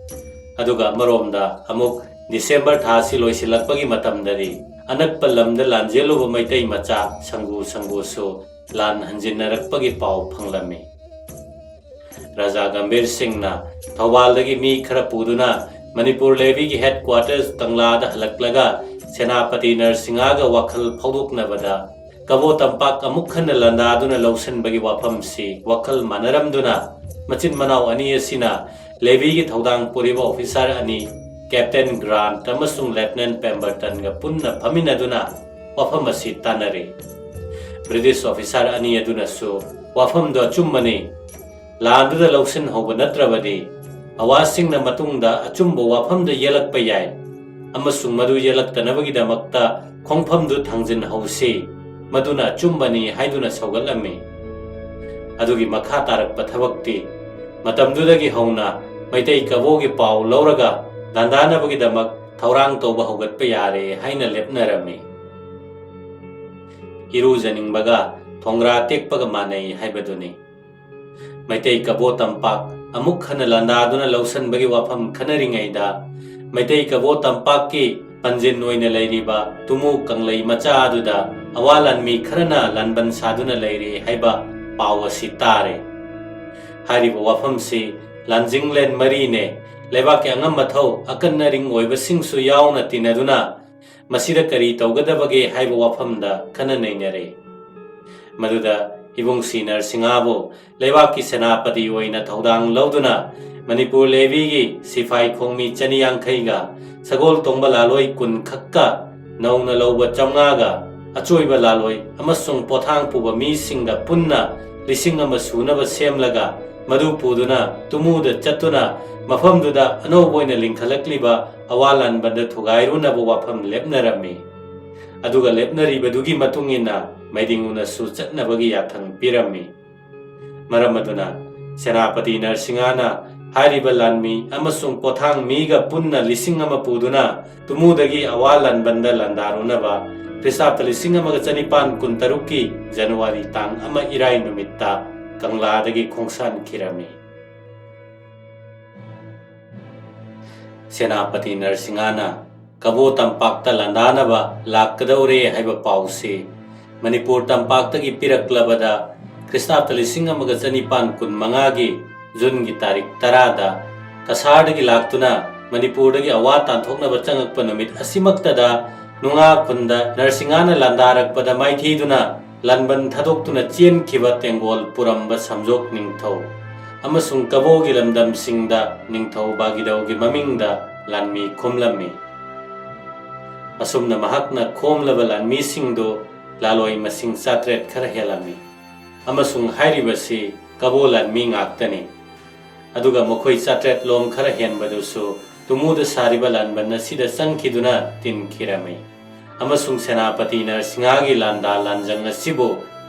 ꯑꯗꯨꯒ ꯑꯃꯔꯣꯝꯗ ꯑꯃꯨꯛ ꯗꯤꯁꯦꯝꯕꯔ ꯊꯥ ꯑꯁꯤ ꯂꯣꯏꯁꯤꯜꯂꯛꯄꯒꯤ ꯃꯇꯝꯗꯗꯤ ꯑꯅꯛꯄ ꯂꯝꯗ ꯂꯥꯟꯖꯦꯜꯂꯨꯕ ꯃꯩꯇꯩ ꯃꯆꯥ ꯁꯪꯒꯨ ꯁꯪꯒꯨꯁꯨ ꯂꯥꯟ ꯍꯟꯖꯤꯟꯅꯔꯛꯄꯒꯤ ꯄꯥꯎ ꯐꯪꯂꯝꯃꯤ꯫ ꯔꯖꯥ ꯒꯝꯚꯤꯔ ꯁꯤꯡꯅ ꯊꯧꯕꯥꯜꯗꯒꯤ ꯃꯤ ꯈꯔ ꯄꯨꯗꯨꯅ ꯃꯅꯤꯄꯨꯔ ꯂꯦꯚꯤꯒꯤ ꯍꯦꯗ ꯀ꯭ꯋꯥꯇꯔꯁ ꯀꯪꯂꯥꯗ ꯍꯜꯂꯛꯂꯒ ꯁꯦꯅꯥꯄꯇꯤ ꯅꯔꯁꯤꯡꯍꯒ ꯋꯥꯈꯜ ꯐꯥꯎꯗꯣꯛꯅꯕꯗ ꯀꯕꯣ ꯇꯝꯄꯥꯛ ꯑꯃꯨꯛ ꯍꯟꯅ ꯂꯥꯟꯗꯥꯗꯨꯅ ꯂꯧꯁꯤꯟꯕꯒꯤ ꯋꯥꯐꯝꯁꯤ ꯋꯥꯈꯜ ꯃꯥꯟꯅꯔꯝꯗꯨꯅ ꯃꯆꯤꯟ ꯃꯅꯥꯎ ꯑꯅꯤ ꯑꯁꯤꯅ ꯂꯦꯚꯤꯒꯤ ꯊꯧꯗꯥꯡ ꯄꯨꯔꯤꯕ ꯑꯣꯐꯤꯁꯥꯔ ꯑꯅꯤ, ꯀꯦꯞꯇꯦꯟ ꯒ꯭ꯔꯥꯟꯠ ꯑꯃꯁꯨꯡ ꯂꯦꯐꯇꯤꯅꯦꯟꯠ ꯄꯦꯝꯕꯔꯇꯟꯒ ꯄꯨꯟꯅ ꯐꯝꯃꯤꯟꯅꯗꯨꯅ ꯋꯥꯐꯝ ꯑꯁꯤ ꯇꯥꯟꯅꯔꯤ꯫ ꯕ꯭ꯔꯤꯇꯤꯁ ꯑꯣꯐꯤꯁꯥꯔ ꯑꯅꯤ ꯑꯗꯨꯅꯁꯨ ꯋꯥꯐꯝꯗꯨ ꯑꯆꯨꯝꯕꯅꯤ, ꯂꯥꯟꯗꯨꯗ ꯂꯧꯁꯤꯟꯍꯧꯕ ꯅꯠꯇ꯭ꯔꯕꯗꯤ ꯑꯋꯥꯁꯤꯡꯅ ꯃꯇꯨꯡꯗ ꯑꯆꯨꯝꯕ ꯋꯥꯐꯝꯗ ꯌꯦꯜꯂꯛꯄ ꯌꯥꯏ ꯑꯃꯁꯨꯡ ꯃꯗꯨ ꯌꯦꯜꯂꯛꯇꯅꯕꯒꯤꯗꯃꯛꯇ ꯈꯣꯡꯐꯝꯗꯨ ꯊꯥꯡꯖꯤꯟꯍꯧꯁꯤ, ꯃꯗꯨꯅ ꯑꯆꯨꯝꯕꯅꯤ ꯍꯥꯏꯗꯨꯅ ꯁꯧꯒꯠꯂꯝꯃꯤ꯫ ꯑꯗꯨꯒꯤ ꯃꯈꯥ ꯇꯥꯔꯛꯄ ꯊꯕꯛꯇꯤ ꯃꯇꯝꯗꯨꯗꯒꯤ ꯍꯧꯅ ꯃꯩꯇꯩ ꯀꯕꯣꯒꯤ ꯄꯥꯎ ꯂꯧꯔꯒ ꯂꯥꯟꯗꯥꯅꯕꯒꯤꯗꯃꯛ ꯊꯧꯔꯥꯡ ꯇꯧꯕ ꯍꯧꯒꯠꯄ ꯌꯥꯔꯦ ꯍꯥꯏꯅ ꯂꯦꯞꯅꯔꯝꯃꯤ꯫ ꯏꯔꯨꯖꯅꯤꯡꯕꯒ ꯊꯣꯡꯒ꯭ꯔꯥ ꯇꯦꯛꯄꯒ ꯃꯥꯟꯅꯩ ꯍꯥꯏꯕꯗꯨꯅꯤ꯫ ꯃꯩꯇꯩ ꯀꯕꯣ ꯇꯝꯄꯥꯛ ꯑꯃꯨꯛ ꯍꯟꯅ ꯂꯥꯟꯗꯥꯗꯨꯅ ꯂꯧꯁꯤꯟꯕꯒꯤ ꯋꯥꯐꯝ ꯈꯟꯅꯔꯤꯉꯩꯗ, ꯃꯩꯇꯩ ꯀꯕꯣ ꯇꯝꯄꯥꯛꯀꯤ ꯄꯟꯖꯤꯟ ꯑꯣꯏꯅ ꯂꯩꯔꯤꯕ ꯇꯨꯃꯨ ꯀꯪꯂꯩ ꯃꯆꯥ ꯑꯗꯨꯗ ꯑꯋꯥ ꯂꯥꯟꯃꯤ ꯈꯔꯅ ꯂꯥꯟꯕꯟ ꯁꯥꯗꯨꯅ ꯂꯩꯔꯦ ꯍꯥꯏꯕ ꯄꯥꯎ ꯑꯁꯤ ꯇꯥꯔꯦ꯫ ꯍꯥꯏꯔꯤꯕ ꯋꯥꯐꯝꯁꯤ ꯂꯥꯟꯖꯤꯡꯂꯦꯟ ꯃꯔꯤꯅꯦ, ꯂꯩꯕꯥꯛꯀꯤ ꯑꯉꯝ ꯑꯊꯧ ꯑꯀꯟ ꯑꯔꯤꯡ ꯑꯣꯏꯕꯁꯤꯡꯁꯨ ꯌꯥꯎꯅ ꯇꯤꯟꯅꯗꯨꯅ ꯃꯁꯤꯗ ꯀꯔꯤ ꯇꯧꯒꯗꯕꯒꯦ ꯍꯥꯏꯕ ꯋꯥꯐꯝꯗ ꯈꯟꯅ ꯅꯩꯅꯔꯦ꯫ ꯃꯗꯨꯗ ꯏꯕꯨꯡ ꯁꯤ ꯅꯔꯁꯤꯡꯍꯕꯨ ꯂꯩꯕꯥꯛꯀꯤ ꯁꯦꯅꯥꯄꯇꯤ ꯑꯣꯏꯅ ꯊꯧꯗꯥꯡ ꯂꯧꯗꯨꯅ ꯃꯅꯤꯄꯨꯔ ꯂꯦꯚꯤꯒꯤ ꯁꯤꯐꯥꯏ ꯈꯣꯡꯃꯤ ꯆꯅꯤ ꯌꯥꯡꯈꯩꯒ, ꯁꯒꯣꯜ ꯇꯣꯡꯕ ꯂꯥꯂꯣꯏ ꯀꯨꯟ ꯈꯛꯀ, ꯅꯧꯅ ꯂꯧꯕ ꯆꯥꯝꯃꯉꯥꯒ, ꯑꯆꯣꯏꯕ ꯂꯥꯂꯣꯏ ꯑꯃꯁꯨꯡ ꯄꯣꯊꯥꯡ ꯄꯨꯕ ꯃꯤꯁꯤꯡꯒ ꯄꯨꯟꯅ ꯂꯤꯁꯤꯡ ꯑꯃ ꯁꯨꯅꯕ ꯁꯦꯝꯂꯒ, ꯃꯗꯨ ꯄꯨꯗꯨꯅ ꯇꯨꯃꯨꯗ ꯆꯠꯇꯨꯅ ꯃꯐꯝꯗꯨꯗ ꯑꯅꯧꯕ ꯑꯣꯏꯅ ꯂꯤꯡꯈꯠꯂꯛꯂꯤꯕ ꯑꯋꯥ ꯂꯥꯟꯕꯟꯗ ꯊꯨꯒꯥꯏꯔꯨꯅꯕ ꯋꯥꯐꯝ ꯂꯦꯞꯅꯔꯝꯃꯤ꯫ ꯑꯗꯨꯒ ꯂꯦꯞꯅꯔꯤꯕꯗꯨꯒꯤ ꯃꯇꯨꯡ ꯏꯟꯅ ꯃꯩꯗꯤꯡꯉꯨꯅꯁꯨ ꯆꯠꯅꯕꯒꯤ ꯌꯥꯊꯪ ꯄꯤꯔꯝꯃꯤ꯫ ꯃꯔꯝ ꯑꯗꯨꯅ ꯁꯦꯅꯥꯄꯇꯤ ꯅꯔꯁꯤꯡꯍꯅ ꯍꯥꯏꯔꯤꯕ ꯂꯥꯟꯃꯤ ꯑꯃꯁꯨꯡ ꯄꯣꯊꯥꯡ ꯃꯤꯒ ꯄꯨꯟꯅ ꯂꯤꯁꯤꯡ ꯑꯃ ꯄꯨꯗꯨꯅ ꯇꯨꯃꯨꯗꯒꯤ ꯑꯋꯥ ꯂꯥꯟꯕꯟꯗ ꯂꯥꯟꯗꯥꯔꯨꯅꯕ ꯈ꯭ꯔꯤꯁꯇꯥꯕꯇ ꯂꯤꯁꯤꯡ ꯑꯃꯒ ꯆꯅꯤꯄꯥꯟ ꯀꯨꯟꯇꯔꯨꯛꯀꯤ ꯖꯅꯋꯥꯔꯤ ꯇꯥꯡ ꯑꯃ ꯏꯔꯥꯏ ꯅꯨꯃꯤꯠꯇ ꯀꯪꯂꯥꯗꯒꯤ ꯈꯣꯡꯁꯥꯟꯈꯤꯔꯝꯃꯤ꯫ ꯁꯦꯅꯥꯄꯇꯤ ꯅꯔꯁꯤꯡꯍꯅ ꯀꯕꯣ ꯇꯝꯄꯥꯛꯇ ꯂꯥꯟꯗꯥꯅꯕ ꯂꯥꯛꯀꯗꯧꯔꯦ ꯍꯥꯏꯕ ꯄꯥꯎꯁꯤ ꯃꯅꯤꯄꯨꯔ ꯇꯝꯄꯥꯛꯇꯒꯤ ꯄꯤꯔꯛꯂꯕꯗ ꯈ꯭ꯔꯤꯁꯇꯥꯕꯇ ꯂꯤꯁꯤꯡ ꯑꯃꯒ ꯆꯅꯤꯄꯥꯟ ꯀꯨꯟ ꯃꯉꯥꯒꯤ ꯖꯨꯟꯒꯤ ꯇꯥꯔꯤꯛ ꯇꯔꯥꯗ ꯀꯁꯥꯔꯗꯒꯤ ꯂꯥꯛꯇꯨꯅ ꯃꯅꯤꯄꯨꯔꯗꯒꯤ ꯑꯋꯥ ꯇꯥꯟꯊꯣꯛꯅꯕ ꯆꯪꯉꯛꯄ ꯅꯨꯃꯤꯠ ꯑꯁꯤꯃꯛꯇꯗ ꯅꯨꯡꯉꯥ ꯈꯨꯟꯗ ꯅꯔꯁꯤꯡꯍꯅ ꯂꯥꯟꯗꯥꯔꯛꯄꯗ ꯃꯥꯏꯊꯤꯗꯨꯅ ꯂꯥꯟꯕꯟ ꯊꯥꯗꯣꯛꯇꯨꯅ ꯆꯦꯟꯈꯤꯕ ꯇꯦꯡꯒꯣꯜ ꯄꯨꯔꯝꯕ ꯁꯝꯖꯣꯛ ꯅꯤꯡꯊꯧ ꯑꯃꯁꯨꯡ ꯀꯕꯣꯒꯤ ꯂꯝꯗꯝꯁꯤꯡꯗ ꯅꯤꯡꯊꯧ ꯕꯥꯒꯤꯗꯧꯒꯤ ꯃꯃꯤꯡꯗ ꯂꯥꯟꯃꯤ ꯈꯣꯝꯂꯝꯃꯤ꯫ ꯑꯁꯨꯝꯅ ꯃꯍꯥꯛꯅ ꯈꯣꯝꯂꯕ ꯂꯥꯟꯃꯤꯁꯤꯡꯗꯨ ꯂꯥꯂꯣꯏ ꯃꯁꯤꯡ ꯆꯥꯇ꯭ꯔꯦꯠ ꯈꯔ ꯍꯦꯜꯂꯝꯃꯤ꯫ ꯑꯃꯁꯨꯡ ꯍꯥꯏꯔꯤꯕꯁꯤ ꯀꯕꯣ ꯂꯥꯟꯃꯤ ꯉꯥꯛꯇꯅꯤ꯫ ꯑꯗꯨꯒ ꯃꯈꯣꯏ ꯆꯥꯇ꯭ꯔꯦꯠ ꯂꯣꯝ ꯈꯔ ꯍꯦꯟꯕꯗꯨꯁꯨ ꯇꯨꯃꯨꯗ ꯁꯥꯔꯤꯕ ꯂꯥꯟꯕꯟ ꯑꯁꯤꯗ ꯆꯪꯈꯤꯗꯨꯅ ꯇꯤꯟꯈꯤꯔꯝꯃꯤ꯫ ꯑꯃꯁꯨꯡ ꯁꯦꯅꯥꯄꯇꯤ ꯅꯔꯁꯤꯡꯍꯒꯤ ꯂꯥꯟꯗꯥ ꯂꯥꯟꯖꯪ ꯑꯁꯤꯕꯨ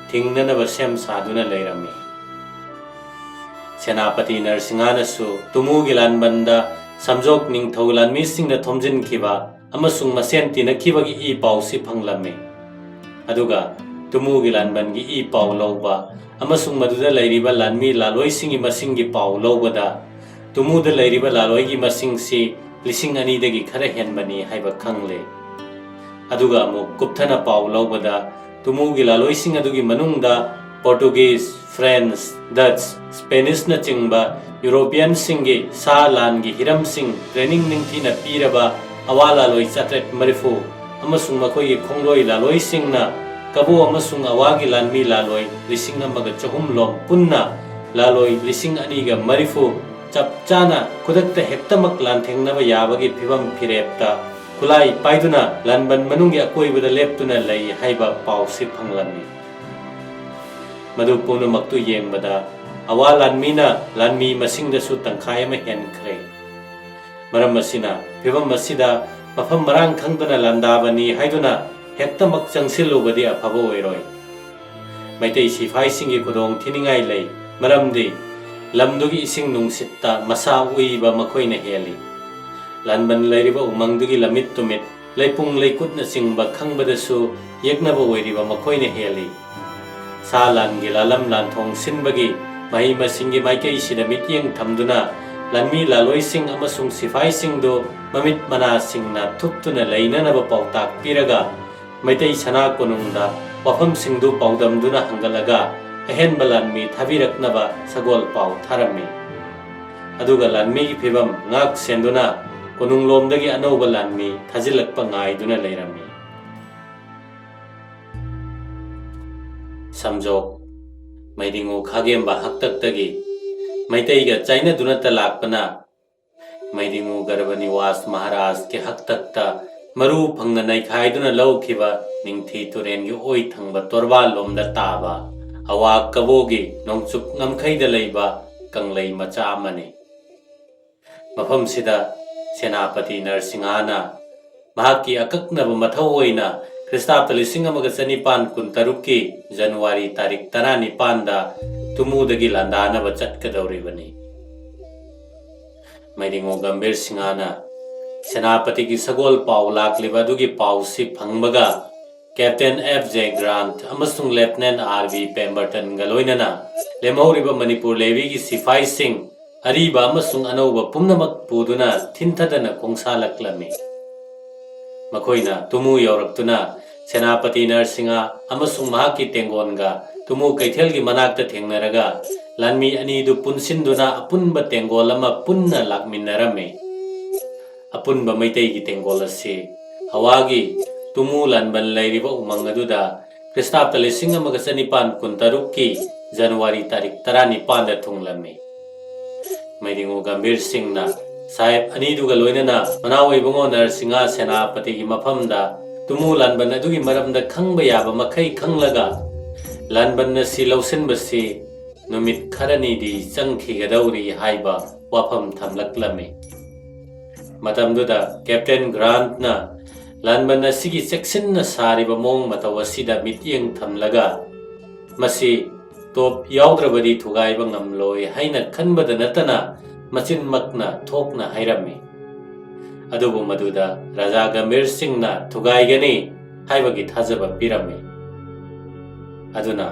ꯊꯤꯡꯅꯅꯕ ꯁꯦꯝ ꯁꯥꯗꯨꯅ ꯂꯩꯔꯝꯃꯤ꯫ ꯁꯦꯅꯥꯄꯇꯤ ꯅꯔꯁꯤꯡꯍꯅꯁꯨ ꯇꯨꯃꯨꯒꯤ ꯂꯥꯟꯕꯟꯗ ꯁꯝꯖꯣꯛ ꯅꯤꯡꯊꯧ ꯂꯥꯟꯃꯤꯁꯤꯡꯅ ꯊꯣꯝꯖꯤꯟꯈꯤꯕ ꯑꯃꯁꯨꯡ ꯃꯁꯦꯟ ꯇꯤꯟꯅꯈꯤꯕꯒꯤ ꯏ ꯄꯥꯎꯁꯤ ꯐꯪꯂꯝꯃꯤ꯫ ꯑꯗꯨꯒ ꯇꯨꯃꯨꯒꯤ ꯂꯥꯟꯕꯟꯒꯤ ꯏ ꯄꯥꯎ ꯂꯧꯕ ꯑꯃꯁꯨꯡ ꯃꯗꯨꯗ ꯂꯩꯔꯤꯕ ꯂꯥꯟꯃꯤ ꯂꯥꯂꯣꯏꯁꯤꯡꯒꯤ ꯃꯁꯤꯡꯒꯤ ꯄꯥꯎ ꯂꯧꯕꯗ ꯇꯨꯃꯨꯗ ꯂꯩꯔꯤꯕ ꯂꯥꯂꯣꯏꯒꯤ ꯃꯁꯤꯡꯁꯤ ꯂꯤꯁꯤꯡ ꯑꯅꯤꯗꯒꯤ ꯈꯔ ꯍꯦꯟꯕꯅꯤ ꯍꯥꯏꯕ ꯈꯪꯂꯦ꯫ ꯑꯗꯨꯒ ꯑꯃꯨꯛ ꯀꯨꯞꯊꯅ ꯄꯥꯎ ꯂꯧꯕꯗ ꯇꯨꯃꯨꯒꯤ ꯂꯥꯂꯣꯏꯁꯤꯡ ꯑꯗꯨꯒꯤ ꯃꯅꯨꯡꯗ ꯄꯣꯔꯇꯨꯒꯤꯖ, ꯐ꯭ꯔꯦꯟꯁ, ꯗꯆ, ꯁ꯭ꯄꯦꯅꯤꯁꯅꯆꯤꯡꯕ ꯌꯨꯔꯣꯄꯤꯌꯟꯁꯤꯡꯒꯤ ꯁꯥ ꯂꯥꯟꯒꯤ ꯍꯤꯔꯝꯁꯤꯡ ꯇ꯭ꯔꯦꯅꯤꯡ ꯅꯤꯡꯊꯤꯅ ꯄꯤꯔꯕ ꯑꯋꯥ ꯂꯥꯂꯣꯏ ꯆꯥꯇ꯭ꯔꯦꯠ ꯃꯔꯤꯐꯨ ꯑꯃꯁꯨꯡ ꯃꯈꯣꯏꯒꯤ ꯈꯣꯡꯂꯣꯏ ꯂꯥꯂꯣꯏꯁꯤꯡꯅ ꯀꯕꯣ ꯑꯃꯁꯨꯡ ꯑꯋꯥꯒꯤ ꯂꯥꯟꯃꯤ ꯂꯥꯂꯣꯏ ꯂꯤꯁꯤꯡ ꯑꯃꯒ ꯆꯍꯨꯝ ꯂꯣꯝ ꯄꯨꯟꯅ ꯂꯥꯂꯣꯏ ꯂꯤꯁꯤꯡ ꯑꯅꯤꯒ ꯃꯔꯤꯐꯨ ꯆꯞ ꯆꯥꯅ ꯈꯨꯗꯛꯇ ꯍꯦꯛꯇꯃꯛ ꯂꯥꯟꯊꯦꯡꯅꯕ ꯌꯥꯕꯒꯤ ꯐꯤꯚꯝ ꯐꯤꯔꯦꯞꯇ ꯈꯨꯠꯂꯥꯏ ꯄꯥꯏꯗꯨꯅ ꯂꯥꯟꯕꯟ ꯃꯅꯨꯡꯒꯤ ꯑꯀꯣꯏꯕꯗ ꯂꯦꯞꯇꯨꯅ ꯂꯩ ꯍꯥꯏꯕ ꯄꯥꯎꯁꯤ ꯐꯪꯂꯝꯃꯤ꯫ ꯃꯗꯨ ꯄꯨꯝꯅꯃꯛꯇꯨ ꯌꯦꯡꯕꯗ ꯑꯋꯥ ꯂꯥꯟꯃꯤꯅ ꯂꯥꯟꯃꯤ ꯃꯁꯤꯡꯗꯁꯨ ꯇꯪꯈꯥꯏ ꯑꯃ ꯍꯦꯟꯈ꯭ꯔꯦ꯫ ꯃꯔꯝ ꯑꯁꯤꯅ ꯐꯤꯚꯝ ꯑꯁꯤꯗ ꯃꯐꯝ ꯃꯔꯥꯡ ꯈꯪꯗꯅ ꯂꯥꯟꯗꯥꯕꯅꯤ ꯍꯥꯏꯗꯨꯅ ꯍꯦꯛꯇꯃꯛ ꯆꯪꯁꯤꯜꯂꯨꯕꯗꯤ ꯑꯐꯕ ꯑꯣꯏꯔꯣꯏ꯫ ꯃꯩꯇꯩ ꯁꯤꯐꯥꯏꯁꯤꯡꯒꯤ ꯈꯨꯗꯣꯡ ꯊꯤꯅꯤꯡꯉꯥꯏ ꯂꯩ, ꯃꯔꯝꯗꯤ ꯂꯝꯗꯨꯒꯤ ꯏꯁꯤꯡ ꯅꯨꯡꯁꯤꯠꯇ ꯃꯁꯥ ꯎꯏꯕ ꯃꯈꯣꯏꯅ ꯍꯦꯜꯂꯤ꯫ ꯂꯥꯟꯕꯟ ꯂꯩꯔꯤꯕ ꯎꯃꯪꯗꯨꯒꯤ ꯂꯝꯃꯤꯠ ꯇꯨꯃꯤꯠ, ꯂꯩꯄꯨꯡ ꯂꯩꯀꯨꯠꯅꯆꯤꯡꯕ ꯈꯪꯕꯗꯁꯨ ꯌꯦꯛꯅꯕ ꯑꯣꯏꯔꯤꯕ ꯃꯈꯣꯏꯅ ꯍꯦꯜꯂꯤ꯫ ꯁꯥ ꯂꯥꯟꯒꯤ ꯂꯥꯂꯝ ꯂꯥꯟꯊꯣꯡ ꯁꯤꯟꯕꯒꯤ ꯃꯍꯩ ꯃꯁꯤꯡꯒꯤ ꯃꯥꯏꯀꯩꯁꯤꯗ ꯃꯤꯠꯌꯦꯡ ꯊꯝꯗꯨꯅ ꯂꯥꯟꯃꯤ ꯂꯥꯂꯣꯏꯁꯤꯡ ꯑꯃꯁꯨꯡ ꯁꯤꯐꯥꯏꯁꯤꯡꯗꯨ ꯃꯃꯤꯠ ꯃꯅꯥꯁꯤꯡꯅ ꯊꯨꯞꯇꯨꯅ ꯂꯩꯅꯅꯕ ꯄꯥꯎꯇꯥꯛ ꯄꯤꯔꯒ ꯃꯩꯇꯩ ꯁꯅꯥ ꯀꯣꯅꯨꯡꯗ ꯋꯥꯐꯝꯁꯤꯡꯗꯨ ꯄꯥꯎꯗꯝꯗꯨꯅ ꯍꯪꯒꯠꯂꯒ ꯑꯍꯦꯟꯕ ꯂꯥꯟꯃꯤ ꯊꯥꯕꯤꯔꯛꯅꯕ ꯁꯒꯣꯜ ꯄꯥꯎ ꯊꯥꯔꯝꯃꯤ꯫ ꯑꯗꯨꯒ ꯂꯥꯟꯃꯤꯒꯤ ꯐꯤꯚꯝ ꯉꯥꯛ ꯁꯦꯟꯗꯨꯅ ꯀꯣꯅꯨꯡꯂꯣꯝꯗꯒꯤ ꯑꯅꯧꯕ ꯂꯥꯟꯃꯤ ꯊꯥꯖꯤꯜꯂꯛꯄ ꯉꯥꯏꯗꯨꯅ ꯂꯩꯔꯝꯃꯤ꯫ ꯁꯝꯖꯣꯛ, ꯃꯩꯗꯤꯡꯉꯨ ꯈꯥꯒꯦꯝꯕ ꯍꯥꯛꯇꯛꯇꯒꯤ ꯃꯩꯇꯩꯒ ꯆꯥꯏꯅꯗꯨꯅꯇ ꯂꯥꯛꯄꯅ ꯃꯩꯗꯤꯡꯉꯨ ꯒꯔꯕꯅꯤꯋꯥꯁ ꯃꯍꯥꯔꯥꯖꯀꯤ ꯍꯥꯛꯇꯛꯇ ꯃꯔꯨ ꯐꯪꯅ ꯅꯩꯈꯥꯏꯗꯨꯅ ꯂꯧꯈꯤꯕ ꯅꯤꯡꯊꯤ ꯇꯨꯔꯦꯟꯒꯤ ꯑꯣꯏ ꯊꯪꯕ ꯇꯣꯔꯕꯥꯜꯂꯣꯝꯗ ꯇꯥꯕ ꯑꯋꯥ ꯀꯕꯣꯒꯤ ꯅꯣꯡꯆꯨꯞ ꯉꯝꯈꯩꯗ ꯂꯩꯕ ꯀꯪꯂꯩ ꯃꯆꯥ ꯑꯃꯅꯤ꯫ ꯃꯐꯝꯁꯤꯗ ꯁꯦꯅꯥꯄꯇꯤ ꯅꯔꯁꯤꯡꯍꯅ ꯃꯍꯥꯛꯀꯤ ꯑꯀꯛꯅꯕ ꯃꯊꯧ ꯑꯣꯏꯅ ꯈ꯭ꯔꯤꯁꯇꯥꯕꯗ ꯂꯤꯁꯤꯡ ꯑꯃꯒ ꯆꯅꯤꯄꯥꯟ ꯀꯨꯟꯇꯔꯨꯛꯀꯤ ꯖꯅꯋꯥꯔꯤ ꯇꯥꯔꯤꯛ ꯇꯔꯥꯅꯤꯄꯥꯟꯗ ꯇꯨꯃꯨꯗꯒꯤ ꯂꯥꯟꯗꯥꯅꯕ ꯆꯠꯀꯗꯧꯔꯤꯕꯅꯤ꯫ ꯃꯩꯗꯤꯡꯉꯨ ꯒꯝꯚꯤꯔ ꯁꯤꯡꯍꯅ ꯁꯦꯅꯥꯄꯇꯤꯒꯤ ꯁꯒꯣꯜ ꯄꯥꯎ ꯂꯥꯛꯂꯤꯕ ꯑꯗꯨꯒꯤ ꯄꯥꯎꯁꯤ ꯐꯪꯕꯒ ꯀꯦꯞꯇꯦꯟ ꯑꯦꯐ ꯖꯦ ꯒ꯭ꯔꯥꯟꯠ ꯑꯃꯁꯨꯡ ꯂꯦꯐꯇꯤꯅꯦꯟꯠ ꯑꯥꯔ ꯕꯤ ꯄꯦꯝꯕꯔꯇꯟꯒ ꯂꯣꯏꯅꯅ ꯂꯦꯝꯍꯧꯔꯤꯕ ꯃꯅꯤꯄꯨꯔ ꯂꯦꯚꯤꯒꯤ ꯁꯤꯐꯥꯏꯁꯤꯡ ꯑꯔꯤꯕ ꯑꯃꯁꯨꯡ ꯑꯅꯧꯕ ꯄꯨꯝꯅꯃꯛ ꯄꯨꯗꯨꯅ ꯊꯤꯟꯊꯗꯅ ꯈꯣꯡꯁꯥꯜꯂꯛꯂꯝꯃꯤ꯫ ꯃꯈꯣꯏꯅ ꯇꯨꯃꯨ ꯌꯧꯔꯛꯇꯨꯅ ꯁꯦꯅꯥꯄꯇꯤ ꯅꯔꯁꯤꯡꯍ ꯑꯃꯁꯨꯡ ꯃꯍꯥꯛꯀꯤ ꯇꯦꯡꯒꯣꯜꯒ ꯇꯨꯃꯨ ꯀꯩꯊꯦꯜꯒꯤ ꯃꯅꯥꯛꯇ ꯊꯦꯡꯅꯔꯒ ꯂꯥꯟꯃꯤ ꯑꯅꯤꯗꯨ ꯄꯨꯟꯁꯤꯟꯗꯨꯅ ꯑꯄꯨꯟꯕ ꯇꯦꯡꯒꯣꯜ ꯑꯃ ꯄꯨꯟꯅ ꯂꯥꯛꯃꯤꯟꯅꯔꯝꯃꯤ꯫ ꯑꯄꯨꯟꯕ ꯃꯩꯇꯩꯒꯤ ꯇꯦꯡꯒꯣꯜ ꯑꯁꯤ ꯍꯋꯥꯒꯤ ꯇꯨꯃꯨ ꯂꯥꯟꯕꯟ ꯂꯩꯔꯤꯕ ꯎꯃꯪ ꯑꯗꯨꯗ ꯈ꯭ꯔꯤꯁꯇꯥꯕꯇ ꯂꯤꯁꯤꯡ ꯑꯃꯒ ꯆꯅꯤꯄꯥꯟ ꯀꯨꯟꯇꯔꯨꯛꯀꯤ ꯖꯅꯋꯥꯔꯤ ꯇꯥꯔꯤꯛ ꯇꯔꯥꯅꯤꯄꯥꯟꯗ ꯊꯨꯡꯂꯝꯃꯤ꯫ ꯃꯩꯗꯤꯉꯨ ꯒꯝꯚꯤꯔ ꯁꯤꯡꯅ ꯁꯥꯍꯦꯕ ꯑꯅꯤꯗꯨꯒ ꯂꯣꯏꯅꯅ ꯃꯅꯥꯎ ꯏꯕꯨꯡꯉꯣ ꯅꯔꯁꯤꯡꯍ ꯁꯦꯅꯥꯄꯇꯤꯒꯤ ꯃꯐꯝꯗ ꯇꯨꯃꯨ ꯂꯥꯟꯕꯟ ꯑꯗꯨꯒꯤ ꯃꯔꯝꯗ ꯈꯪꯕ ꯌꯥꯕ ꯃꯈꯩ ꯈꯪꯂꯒ ꯂꯥꯟꯕꯟ ꯑꯁꯤ ꯂꯧꯁꯤꯟꯕꯁꯤ ꯅꯨꯃꯤꯠ ꯈꯔꯅꯤꯗꯤ ꯆꯪꯈꯤꯒꯗꯧꯔꯤ ꯍꯥꯏꯕ ꯋꯥꯐꯝ ꯊꯝꯂꯛꯂꯝꯃꯤ꯫ ꯃꯇꯝꯗꯨꯗ ꯀꯦꯞꯇꯦꯟ ꯒ꯭ꯔꯥꯟꯠꯅ ꯂꯥꯟꯕꯟ ꯑꯁꯤꯒꯤ ꯆꯦꯛꯁꯤꯟꯅ ꯁꯥꯔꯤꯕ ꯃꯑꯣꯡ ꯃꯇꯧ ꯑꯁꯤꯗ ꯃꯤꯠꯌꯦꯡ ꯊꯝꯂꯒ ꯃꯁꯤ ꯇꯣꯞ ꯌꯥꯎꯗ꯭ꯔꯕꯗꯤ ꯊꯨꯒꯥꯏꯕ ꯉꯝꯂꯣꯏ ꯍꯥꯏꯅ ꯈꯟꯕꯗ ꯅꯠꯇꯅ ꯃꯆꯤꯟꯃꯛꯅ ꯊꯣꯛꯅ ꯍꯥꯏꯔꯝꯃꯤ꯫ ꯑꯗꯨꯕꯨ ꯃꯗꯨꯗ ꯔꯥꯖꯥ ꯒꯝꯚꯤꯔ ꯁꯤꯡꯅ ꯊꯨꯒꯥꯏꯒꯅꯤ ꯍꯥꯏꯕꯒꯤ ꯊꯥꯖꯕ ꯄꯤꯔꯝꯃꯤ꯫ ꯑꯗꯨꯅ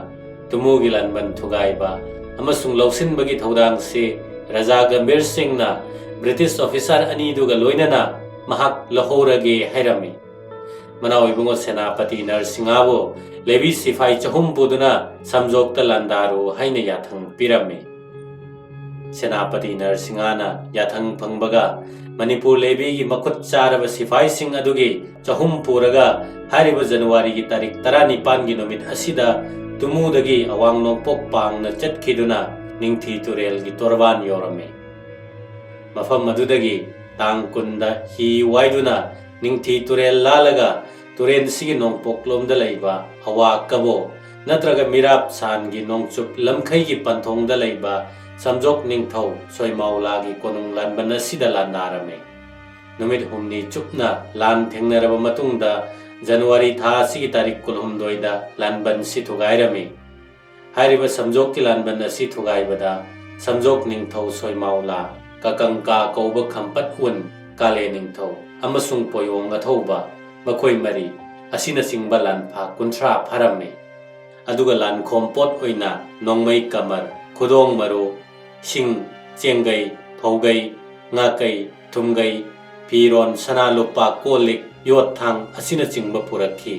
ꯇꯨꯃꯨꯒꯤ ꯂꯥꯟꯕꯟ ꯊꯨꯒꯥꯏꯕ ꯑꯃꯁꯨꯡ ꯂꯧꯁꯤꯟꯕꯒꯤ ꯊꯧꯗꯥꯡꯁꯤ ꯔꯥꯖꯥ ꯒꯝꯚꯤꯔ ꯁꯤꯡꯅ ꯕ꯭ꯔꯤꯇꯤꯁ ꯑꯣꯐꯤꯁꯥꯔ ꯑꯅꯤꯗꯨꯒ ꯂꯣꯏꯅꯅ ꯃꯍꯥꯛ ꯂꯧꯍꯧꯔꯒꯦ ꯍꯥꯏꯔꯝꯃꯤ꯫ ꯃꯅꯥꯎ ꯏꯕꯨꯡꯉꯣ ꯁꯦꯅꯥꯄꯇꯤ ꯅꯔꯁꯤꯡꯍꯕꯨ ꯂꯦꯕꯤ ꯁꯤꯐꯥꯏ ꯆꯍꯨꯝ ꯄꯨꯗꯨꯅ ꯁꯝꯖꯣꯛꯇ ꯂꯥꯟꯗꯥꯔꯨ ꯍꯥꯏꯅ ꯌꯥꯊꯪ ꯄꯤꯔꯝꯃꯤ꯫ ꯁꯦꯅꯥꯄꯇꯤ ꯅꯔꯁꯤꯡꯍꯅ ꯌꯥꯊꯪ ꯐꯪꯕꯒ ꯃꯅꯤꯄꯨꯔ ꯂꯦꯕꯤꯒꯤ ꯃꯈꯨꯠ ꯆꯥꯔꯕ ꯁꯤꯐꯥꯏꯁꯤꯡ ꯑꯗꯨꯒꯤ ꯆꯍꯨꯝ ꯄꯨꯔꯒ ꯍꯥꯏꯔꯤꯕ ꯖꯅꯋꯥꯔꯤꯒꯤ ꯇꯥꯔꯤꯛ ꯇꯔꯥꯅꯤꯄꯥꯟꯒꯤ ꯅꯨꯃꯤꯠ ꯑꯁꯤꯗ ꯇꯨꯃꯨꯗꯒꯤ ꯑꯋꯥꯡ ꯅꯣꯡꯄꯣꯛ ꯄꯥꯡꯅ ꯆꯠꯈꯤꯗꯨꯅ ꯅꯤꯡꯊꯤ ꯇꯨꯔꯦꯜꯒꯤ ꯇꯣꯔꯕꯥꯟ ꯌꯧꯔꯝꯃꯤ꯫ ꯃꯐꯝ ꯑꯗꯨꯗꯒꯤ ꯇꯥꯡ ꯀꯨꯟꯗ ꯍꯤ ꯋꯥꯏꯗꯨꯅ ꯅꯤꯡꯊꯤ ꯇꯨꯔꯦꯜ ꯂꯥꯜꯂꯒ ꯇꯨꯔꯦꯜꯁꯤꯒꯤ ꯅꯣꯡꯄꯣꯛꯂꯣꯝꯗ ꯂꯩꯕ ꯑꯋꯥ ꯀꯕꯣ ꯅꯠꯇ꯭ꯔꯒ ꯃꯤꯔꯥꯞ ꯁꯥꯟꯒꯤ ꯅꯣꯡꯆꯨꯞ ꯂꯝꯈꯩꯒꯤ ꯄꯟꯊꯣꯡꯗ ꯂꯩꯕ ꯁꯝꯖꯣꯛ ꯅꯤꯡꯊꯧ ꯁꯣꯏꯃꯥꯎꯂꯥꯒꯤ ꯀꯣꯅꯨꯡ ꯂꯥꯟꯕꯟ ꯑꯁꯤꯗ ꯂꯥꯟꯗꯥꯔꯝꯃꯤ꯫ ꯅꯨꯃꯤꯠ ꯍꯨꯝꯅꯤ ꯆꯨꯞꯅ ꯂꯥꯟ ꯊꯦꯡꯅꯔꯕ ꯃꯇꯨꯡꯗ ꯖꯅꯋꯥꯔꯤ ꯊꯥ ꯑꯁꯤꯒꯤ ꯇꯥꯔꯤꯛ ꯀꯨꯟꯍꯨꯝꯗꯣꯏꯗ ꯂꯥꯟꯕꯟꯁꯤ ꯊꯨꯒꯥꯏꯔꯝꯃꯤ꯫ ꯍꯥꯏꯔꯤꯕ ꯁꯝꯖꯣꯛꯀꯤ ꯂꯥꯟꯕꯟ ꯑꯁꯤ ꯊꯨꯒꯥꯏꯕꯗ ꯁꯝꯖꯣꯛ ꯅꯤꯡꯊꯧ ꯁꯣꯏꯃꯥꯎꯂꯥ, ꯀꯀꯪꯀꯥ ꯀꯧꯕ ꯈꯝꯄꯠ ꯎꯟ, ꯀꯥꯂꯦ ꯅꯤꯡꯊꯧ ꯑꯃꯁꯨꯡ ꯄꯣꯌꯣꯡ ꯑꯊꯧꯕ, ꯃꯈꯣꯏ ꯃꯔꯤ ꯑꯁꯤꯅꯆꯤꯡꯕ ꯂꯥꯟꯐꯥ ꯀꯨꯟꯊ꯭ꯔꯥ ꯐꯥꯔꯝꯃꯤ꯫ ꯑꯗꯨꯒ ꯂꯥꯟꯈꯣꯝ ꯄꯣꯠ ꯑꯣꯏꯅ ꯅꯣꯡꯃꯩ ꯀꯃꯔ, ꯈꯨꯗꯣꯡ ꯃꯔꯨ, ꯁꯤꯡ, ꯆꯦꯡꯒꯩ, ꯐꯧꯒꯩ, ꯉꯥꯀꯩ, ꯊꯨꯝꯒꯩ, ꯐꯤꯔꯣꯟ, ꯁꯅꯥ ꯂꯨꯄꯥ, ꯀꯣꯜ ꯂꯤꯛ, ꯌꯣꯠ ꯊꯥꯡ ꯑꯁꯤꯅꯆꯤꯡꯕ ꯄꯨꯔꯛꯈꯤ꯫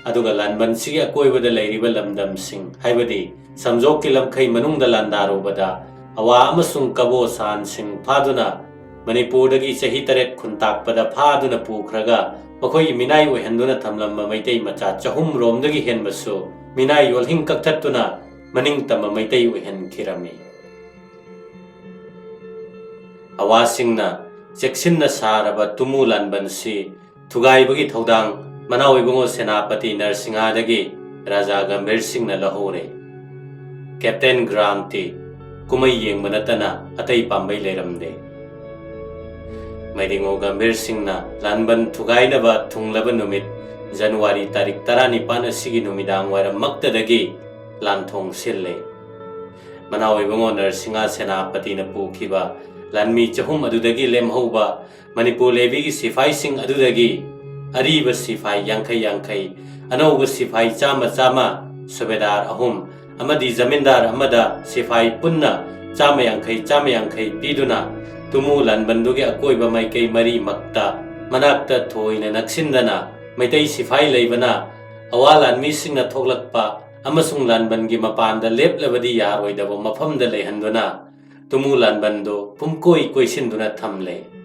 ꯑꯗꯨꯒ ꯂꯥꯟꯕꯟꯁꯤꯒꯤ ꯑꯀꯣꯏꯕꯗ ꯂꯩꯔꯤꯕ ꯂꯝꯗꯝꯁꯤꯡ, ꯍꯥꯏꯕꯗꯤ ꯁꯝꯖꯣꯛꯀꯤ ꯂꯝꯈꯩ ꯃꯅꯨꯡꯗ ꯂꯥꯟꯗꯥꯔꯨꯕꯗ, ꯑꯋꯥ ꯑꯃꯁꯨꯡ ꯀꯕꯣ ꯁꯥꯟꯁꯤꯡ ꯐꯥꯗꯨꯅ ꯃꯅꯤꯄꯨꯔꯗꯒꯤ ꯆꯍꯤ ꯇꯔꯦꯠ ꯈꯨꯟꯇꯥꯛꯄꯗ ꯐꯥꯗꯨꯅ ꯄꯨꯈ꯭ꯔꯒ ꯃꯈꯣꯏꯒꯤ ꯃꯤꯅꯥꯏ ꯑꯣꯏꯍꯟꯗꯨꯅ ꯊꯝꯂꯝꯕ ꯃꯩꯇꯩ ꯃꯆꯥ ꯆꯍꯨꯝ ꯔꯣꯝꯗꯒꯤ ꯍꯦꯟꯕꯁꯨ ꯃꯤꯅꯥꯏ ꯌꯣꯜꯍꯤꯡ ꯀꯛꯊꯠꯇꯨꯅ ꯃꯅꯤꯡ ꯇꯝꯕ ꯃꯩꯇꯩ ꯑꯣꯏꯍꯟꯈꯤꯔꯝꯃꯤ꯫ ꯑꯋꯥꯁꯤꯡꯅ ꯆꯦꯛꯁꯤꯟꯅ ꯁꯥꯔꯕ ꯇꯨꯃꯨ ꯂꯥꯟꯕꯟꯁꯤ ꯊꯨꯒꯥꯏꯕꯒꯤ ꯊꯧꯗꯥꯡ ꯃꯅꯥꯎ ꯏꯕꯨꯡꯉꯣ ꯁꯦꯅꯥꯄꯇꯤ ꯅꯔꯁꯤꯡꯍꯥꯗꯒꯤ ꯔꯥꯖꯥ ꯒꯝꯚꯤꯔ ꯁꯤꯡꯅ ꯂꯧꯍꯧꯔꯦ꯫ ꯀꯦꯞꯇꯦꯟ ꯒ꯭ꯔꯥꯟꯇꯤ ꯀꯨꯝꯍꯩ ꯌꯦꯡꯕ ꯅꯠꯇꯅ ꯑꯇꯩ ꯄꯥꯝꯕꯩ ꯂꯩꯔꯝꯗꯦ꯫ ꯃꯩꯗꯤꯉꯣ ꯒꯝꯚꯤꯔ ꯁꯤꯡꯅ ꯂꯥꯟꯕꯟ ꯊꯨꯒꯥꯏꯅꯕ ꯊꯨꯡꯂꯕ ꯅꯨꯃꯤꯠ ꯖꯅꯋꯥꯔꯤ ꯇꯥꯔꯤꯛ ꯇꯔꯥꯅꯤꯄꯥꯟ ꯑꯁꯤꯒꯤ ꯅꯨꯃꯤꯗꯥꯡ ꯋꯥꯏꯔꯝꯃꯛꯇꯗꯒꯤ ꯂꯥꯟꯊꯣꯡ ꯁꯤꯜꯂꯦ꯫ ꯃꯅꯥꯎ ꯏꯕꯨꯡꯉꯣ ꯅꯔꯁꯤꯡꯍ ꯁꯦꯅꯥꯄꯇꯤꯅ ꯄꯨꯈꯤꯕ ꯂꯥꯟꯃꯤ ꯆꯍꯨꯝ ꯑꯗꯨꯗꯒꯤ ꯂꯦꯝꯍꯧꯕ ꯃꯅꯤꯄꯨꯔ ꯂꯦꯚꯤꯒꯤ ꯁꯤꯐꯥꯏꯁꯤꯡ ꯑꯗꯨꯗꯒꯤ ꯑꯔꯤꯕ ꯁꯤꯐꯥꯏ ꯌꯥꯡꯈꯩ ꯌꯥꯡꯈꯩ, ꯑꯅꯧꯕ ꯁꯤꯐꯥꯏ ꯆꯥꯝꯃ ꯆꯥꯝꯃ, ꯁꯨꯕꯦꯗꯥꯔ ꯑꯍꯨꯝ ꯑꯃꯗꯤ ꯖꯃꯤꯟꯗꯥꯔ ꯑꯃꯗ ꯁꯤꯐꯥꯏ ꯄꯨꯟꯅ ꯆꯥꯝꯃ ꯌꯥꯡꯈꯩ, ꯆꯥꯝꯃ ꯌꯥꯡꯈꯩ ꯄꯤꯗꯨꯅ ꯇꯨꯃꯨ ꯂꯥꯟꯕꯟꯗꯨꯒꯤ ꯑꯀꯣꯏꯕ ꯃꯥꯏꯀꯩ ꯃꯔꯤꯃꯛꯇ ꯃꯅꯥꯛꯇ ꯊꯣꯏꯅ ꯅꯛꯁꯤꯟꯗꯅ ꯃꯩꯇꯩ ꯁꯤꯐꯥꯏ ꯂꯩꯕꯅ ꯑꯋꯥ ꯂꯥꯟꯃꯤꯁꯤꯡꯅ ꯊꯣꯛꯂꯛꯄ ꯑꯃꯁꯨꯡ ꯂꯥꯟꯕꯟꯒꯤ ꯃꯄꯥꯟꯗ ꯂꯦꯞꯂꯕꯗꯤ ꯌꯥꯔꯣꯏꯗꯕ ꯃꯐꯝꯗ ꯂꯩꯍꯟꯗꯨꯅ ꯇꯨꯃꯨ ꯂꯥꯟꯕꯟꯗꯨ ꯄꯨꯝꯀꯣꯏ ꯀꯣꯏꯁꯤꯟꯗꯨꯅ ꯊꯝꯂꯦ꯫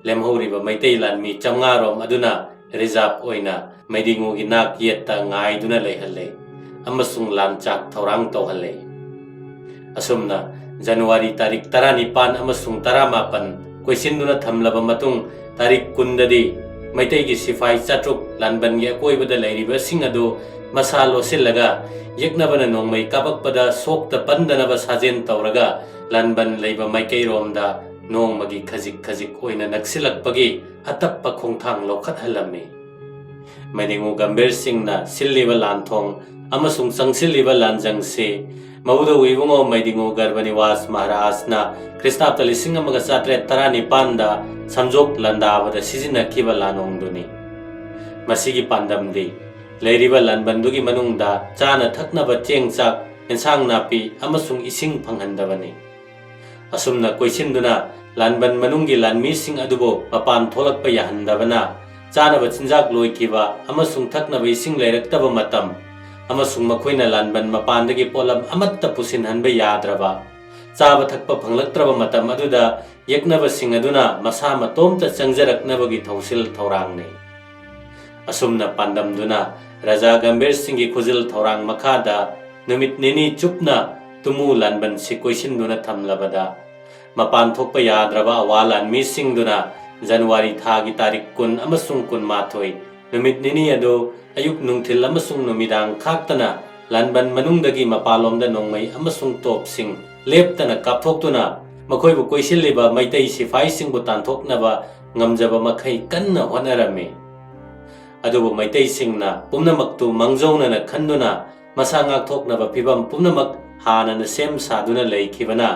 ꯂꯦꯝꯍꯧꯔꯤꯕ ꯃꯩꯇꯩ ꯂꯥꯟꯃꯤ ꯆꯥꯝꯃꯉꯥ ꯔꯣꯝ ꯑꯗꯨꯅ ꯔꯤꯖꯥꯔꯚ ꯑꯣꯏꯅ ꯃꯩꯗꯤꯉꯨꯒꯤ ꯅꯥꯛ ꯌꯦꯠꯇ ꯉꯥꯏꯗꯨꯅ ꯂꯩꯍꯜꯂꯦ ꯑꯃꯁꯨꯡ ꯂꯥꯟꯆꯥꯛ ꯊꯧꯔꯥꯡ ꯇꯧꯍꯜꯂꯦ꯫ ꯑꯁꯨꯝꯅ ꯖꯅꯋꯥꯔꯤ ꯇꯥꯔꯤꯛ ꯇꯔꯥꯅꯤꯄꯥꯟ ꯑꯃꯁꯨꯡ ꯇꯔꯥꯃꯥꯄꯟ ꯀꯣꯏꯁꯤꯟꯗꯨꯅ ꯊꯝꯂꯕ ꯃꯇꯨꯡ, ꯇꯥꯔꯤꯛ ꯀꯨꯟꯗꯗꯤ ꯃꯩꯇꯩꯒꯤ ꯁꯤꯐꯥꯏ ꯆꯥꯇ꯭ꯔꯨꯛ ꯂꯥꯟꯕꯟꯒꯤ ꯑꯀꯣꯏꯕꯗ ꯂꯩꯔꯤꯕꯁꯤꯡ ꯑꯗꯨ ꯃꯁꯥ ꯂꯣꯠꯁꯤꯜꯂꯒ ꯌꯦꯛꯅꯕꯅ ꯅꯣꯡꯃꯩ ꯀꯥꯞꯄꯛꯄꯗ ꯁꯣꯛꯇ ꯄꯟꯗꯅꯕ ꯁꯥꯖꯦꯜ ꯇꯧꯔꯒ ꯂꯥꯟꯕꯟ ꯂꯩꯕ ꯃꯥꯏꯀꯩꯔꯣꯝꯗ ꯅꯣꯡꯃꯒꯤ ꯈꯖꯤꯛ ꯈꯖꯤꯛ ꯑꯣꯏꯅ ꯅꯛꯁꯤꯜꯂꯛꯄꯒꯤ ꯑꯇꯞꯄ ꯈꯣꯡꯊꯥꯡ ꯂꯧꯈꯠꯍꯜꯂꯝꯃꯤ꯫ ꯃꯩꯗꯤꯉꯨ ꯒꯝꯚꯤꯔ ꯁꯤꯡꯅ ꯁꯤꯜꯂꯤꯕ ꯂꯥꯟꯊꯣꯡ ꯑꯃꯁꯨꯡ ꯆꯪꯁꯤꯜꯂꯤꯕ ꯂꯥꯟꯖꯪꯁꯤ ꯃꯕꯨꯗꯧ ꯏꯕꯨꯡꯉꯣ ꯃꯩꯗꯤꯉꯨ ꯒꯔꯚꯅꯤꯋꯥꯁ ꯃꯍꯥꯔꯥꯖꯅ ꯈ꯭ꯔꯤꯁꯇꯥꯕꯗ ꯂꯤꯁꯤꯡ ꯑꯃꯒ ꯆꯥꯇ꯭ꯔꯦꯠ ꯇꯔꯥꯅꯤꯄꯥꯟꯗ ꯁꯝꯖꯣꯛ ꯂꯥꯟꯗꯥꯕꯗ ꯁꯤꯖꯤꯟꯅꯈꯤꯕ ꯂꯥꯟꯑꯣꯡꯗꯨꯅꯤ꯫ ꯃꯁꯤꯒꯤ ꯄꯥꯟꯗꯝꯗꯤ ꯂꯩꯔꯤꯕ ꯂꯥꯟꯕꯟꯗꯨꯒꯤ ꯃꯅꯨꯡꯗ ꯆꯥꯅ ꯊꯛꯅꯕ ꯆꯦꯡ ꯆꯥꯛ, ꯑꯦꯟꯁꯥꯡ ꯅꯥꯄꯤ ꯑꯃꯁꯨꯡ ꯏꯁꯤꯡ ꯐꯪꯍꯟꯗꯕꯅꯤ꯫ ꯑꯁꯨꯝꯅ ꯀꯣꯏꯁꯤꯟꯗꯨꯅ ꯂꯥꯟꯕꯟ ꯃꯅꯨꯡꯒꯤ ꯂꯥꯟꯃꯤꯁꯤꯡ ꯑꯗꯨꯕꯨ ꯃꯄꯥꯟ ꯊꯣꯛꯂꯛꯄ ꯌꯥꯍꯟꯗꯕꯅ, ꯆꯥꯅꯕ ꯆꯤꯟꯖꯥꯛ ꯂꯣꯏꯈꯤꯕ ꯑꯃꯁꯨꯡ ꯊꯛꯅꯕ ꯏꯁꯤꯡ ꯂꯩꯔꯛꯇꯕ ꯃꯇꯝ, ꯑꯃꯁꯨꯡ ꯃꯈꯣꯏꯅ ꯂꯥꯟꯕꯟ ꯃꯄꯥꯟꯗꯒꯤ ꯄꯣꯠꯂꯝ ꯑꯃꯠꯇ ꯄꯨꯁꯤꯟꯍꯟꯕ ꯌꯥꯗ꯭ꯔꯕ, ꯆꯥꯕ ꯊꯛꯄ ꯐꯪꯂꯛꯇ꯭ꯔꯕ ꯃꯇꯝ ꯑꯗꯨꯗ ꯌꯦꯛꯅꯕꯁꯤꯡ ꯑꯗꯨꯅ ꯃꯁꯥ ꯃꯇꯣꯝꯇ ꯆꯪꯖꯔꯛꯅꯕꯒꯤ ꯊꯧꯁꯤꯜ ꯊꯧꯔꯥꯡꯅꯤ꯫ ꯑꯁꯨꯝꯅ ꯄꯥꯟꯗꯝꯗꯨꯅ ꯔꯥꯖꯥ ꯒꯝꯚꯤꯔ ꯁꯤꯡꯒꯤ ꯈꯨꯖꯤꯜ ꯊꯧꯔꯥꯡ ꯃꯈꯥꯗ ꯅꯨꯃꯤꯠ ꯅꯤꯅꯤ ꯆꯨꯞꯅ ꯇꯨꯃꯨ ꯂꯥꯟꯕꯟꯁꯤ ꯀꯣꯏꯁꯤꯟꯗꯨꯅ ꯊꯝꯂꯕꯗ, ꯃꯄꯥꯟ ꯊꯣꯛꯄ ꯌꯥꯗ꯭ꯔꯕ ꯑꯋꯥ ꯂꯥꯟꯃꯤꯁꯤꯡꯗꯨꯅ ꯖꯅꯋꯥꯔꯤ ꯊꯥꯒꯤ ꯇꯥꯔꯤꯛ ꯀꯨꯟ ꯑꯃꯁꯨꯡ ꯀꯨꯟꯃꯥꯊꯣꯏ ꯅꯨꯃꯤꯠ ꯅꯤꯅꯤ ꯑꯗꯨ ꯑꯌꯨꯛ, ꯅꯨꯡꯊꯤꯜ ꯑꯃꯁꯨꯡ ꯅꯨꯃꯤꯗꯥꯡ ꯈꯥꯛꯇꯅ ꯂꯥꯟꯕꯟ ꯃꯅꯨꯡꯗꯒꯤ ꯃꯄꯥꯟꯂꯣꯝꯗ ꯅꯣꯡꯃꯩ ꯑꯃꯁꯨꯡ ꯇꯣꯞꯁꯤꯡ ꯂꯦꯞꯇꯅ ꯀꯥꯞꯊꯣꯛꯇꯨꯅ ꯃꯈꯣꯏꯕꯨ ꯀꯣꯏꯁꯤꯜꯂꯤꯕ ꯃꯩꯇꯩ ꯁꯤꯐꯥꯏꯁꯤꯡꯕꯨ ꯇꯥꯟꯊꯣꯛꯅꯕ ꯉꯝꯖꯕ ꯃꯈꯩ ꯀꯟꯅ ꯍꯣꯠꯅꯔꯝꯃꯤ꯫ ꯑꯗꯨꯕꯨ ꯃꯩꯇꯩꯁꯤꯡꯅ ꯄꯨꯝꯅꯃꯛꯇꯨ ꯃꯥꯡꯖꯧꯅꯅ ꯈꯟꯗꯨꯅ ꯃꯁꯥ ꯉꯥꯛꯊꯣꯛꯅꯕ ꯐꯤꯚꯝ ꯄꯨꯝꯅꯃꯛ ꯍꯥꯟꯅꯅ ꯁꯦꯝ ꯁꯥꯗꯨꯅ ꯂꯩꯈꯤꯕꯅ,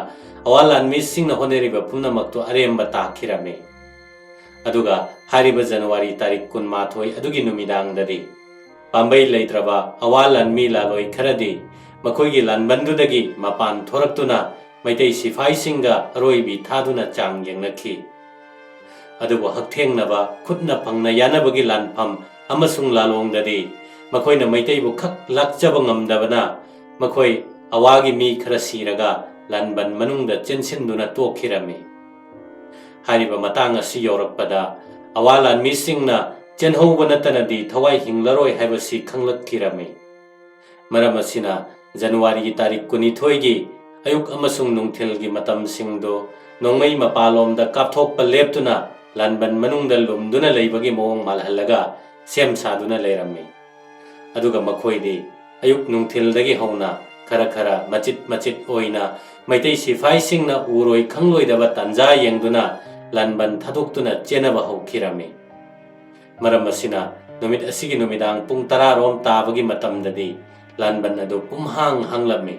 ꯑꯋꯥ ꯂꯥꯟꯃꯤꯁꯤꯡꯅ ꯍꯣꯠꯅꯔꯤꯕ ꯄꯨꯝꯅꯃꯛꯇꯨ ꯑꯔꯦꯝꯕ ꯇꯥꯈꯤꯔꯝꯃꯤ꯫ ꯑꯗꯨꯒ ꯍꯥꯏꯔꯤꯕ ꯖꯅꯋꯥꯔꯤ ꯇꯥꯔꯤꯛ ꯀꯨꯟꯃꯥꯊꯣꯏ ꯑꯗꯨꯒꯤ ꯅꯨꯃꯤꯗꯥꯡꯗꯗꯤ ꯄꯥꯝꯕꯩ ꯂꯩꯇ꯭ꯔꯕ ꯑꯋꯥ ꯂꯥꯟꯃꯤ ꯂꯥꯂꯣꯏ ꯈꯔꯗꯤ ꯃꯈꯣꯏꯒꯤ ꯂꯥꯟꯕꯟꯗꯨꯗꯒꯤ ꯃꯄꯥꯟ ꯊꯣꯔꯛꯇꯨꯅ ꯃꯩꯇꯩ ꯁꯤꯐꯥꯏꯁꯤꯡꯒ ꯑꯔꯣꯏꯕꯤ ꯊꯥꯗꯨꯅ ꯆꯥꯡ ꯌꯦꯡꯅꯈꯤ꯫ ꯑꯗꯨꯕꯨ ꯍꯛꯊꯦꯡꯅꯕ ꯈꯨꯠꯅ ꯐꯪꯅ ꯌꯥꯅꯕꯒꯤ ꯂꯥꯟꯐꯝ ꯑꯃꯁꯨꯡ ꯂꯥꯂꯣꯡꯗꯗꯤ ꯃꯈꯣꯏꯅ ꯃꯩꯇꯩꯕꯨ ꯈꯛ ꯂꯥꯛꯆꯕ ꯉꯝꯗꯕꯅ, ꯃꯈꯣꯏ ꯑꯋꯥꯒꯤ ꯃꯤ ꯈꯔ ꯁꯤꯔꯒ ꯂꯥꯟꯕꯟ ꯃꯅꯨꯡꯗ ꯆꯦꯟꯁꯤꯟꯗꯨꯅ ꯇꯣꯛꯈꯤꯔꯝꯃꯤ꯫ ꯍꯥꯏꯔꯤꯕ ꯃꯇꯥꯡ ꯑꯁꯤ ꯌꯧꯔꯛꯄꯗ, ꯑꯋꯥ ꯂꯥꯟꯃꯤꯁꯤꯡꯅ ꯆꯦꯟꯍꯧꯕ ꯅꯠꯇꯅꯗꯤ ꯊꯋꯥꯏ ꯍꯤꯡꯂꯔꯣꯏ ꯍꯥꯏꯕꯁꯤ ꯈꯪꯂꯛꯈꯤꯔꯝꯃꯤ꯫ ꯃꯔꯝ ꯑꯁꯤꯅ, ꯖꯅꯋꯥꯔꯤꯒꯤ ꯇꯥꯔꯤꯛ ꯀꯨꯟꯅꯤꯊꯣꯏꯒꯤ ꯑꯌꯨꯛ ꯑꯃꯁꯨꯡ ꯅꯨꯡꯊꯤꯜꯒꯤ ꯃꯇꯝꯁꯤꯡꯗꯨ ꯅꯣꯡꯃꯩ ꯃꯄꯥꯂꯣꯝꯗ ꯀꯥꯞꯊꯣꯛꯄ ꯂꯦꯞꯇꯨꯅ ꯂꯥꯟꯕꯟ ꯃꯅꯨꯡꯗ ꯂꯨꯝꯗꯨꯅ ꯂꯩꯕꯒꯤ ꯃꯑꯣꯡ ꯃꯥꯜꯍꯜꯂꯒ ꯁꯦꯝ ꯁꯥꯗꯨꯅ ꯂꯩꯔꯝꯃꯤ꯫ ꯑꯗꯨꯒ ꯃꯈꯣꯏꯗꯤ ꯑꯌꯨꯛ ꯅꯨꯡꯊꯤꯜꯗꯒꯤ ꯍꯧꯅ ꯈꯔ ꯈꯔ ꯃꯆꯤꯠ ꯃꯆꯤꯠ ꯑꯣꯏꯅ ꯃꯩꯇꯩ ꯁꯤꯐꯥꯏꯁꯤꯡꯅ ꯎꯔꯣꯏ ꯈꯪꯂꯣꯏꯗꯕ ꯇꯥꯟꯖꯥ ꯌꯦꯡꯗꯨꯅ ꯂꯥꯟꯕꯟ ꯊꯥꯗꯣꯛꯇꯨꯅ ꯆꯦꯟꯅꯕ ꯍꯧꯈꯤꯔꯝꯃꯤ꯫ ꯃꯔꯝ ꯑꯁꯤꯅ, ꯅꯨꯃꯤꯠ ꯑꯁꯤꯒꯤ ꯅꯨꯃꯤꯗꯥꯡ ꯄꯨꯡ ꯇꯔꯥ ꯔꯣꯝ ꯇꯥꯕꯒꯤ ꯃꯇꯝꯗꯗꯤ ꯂꯥꯟꯕꯟ ꯑꯗꯨ ꯄꯨꯝꯍꯥꯡ ꯍꯥꯡꯂꯝꯃꯤ꯫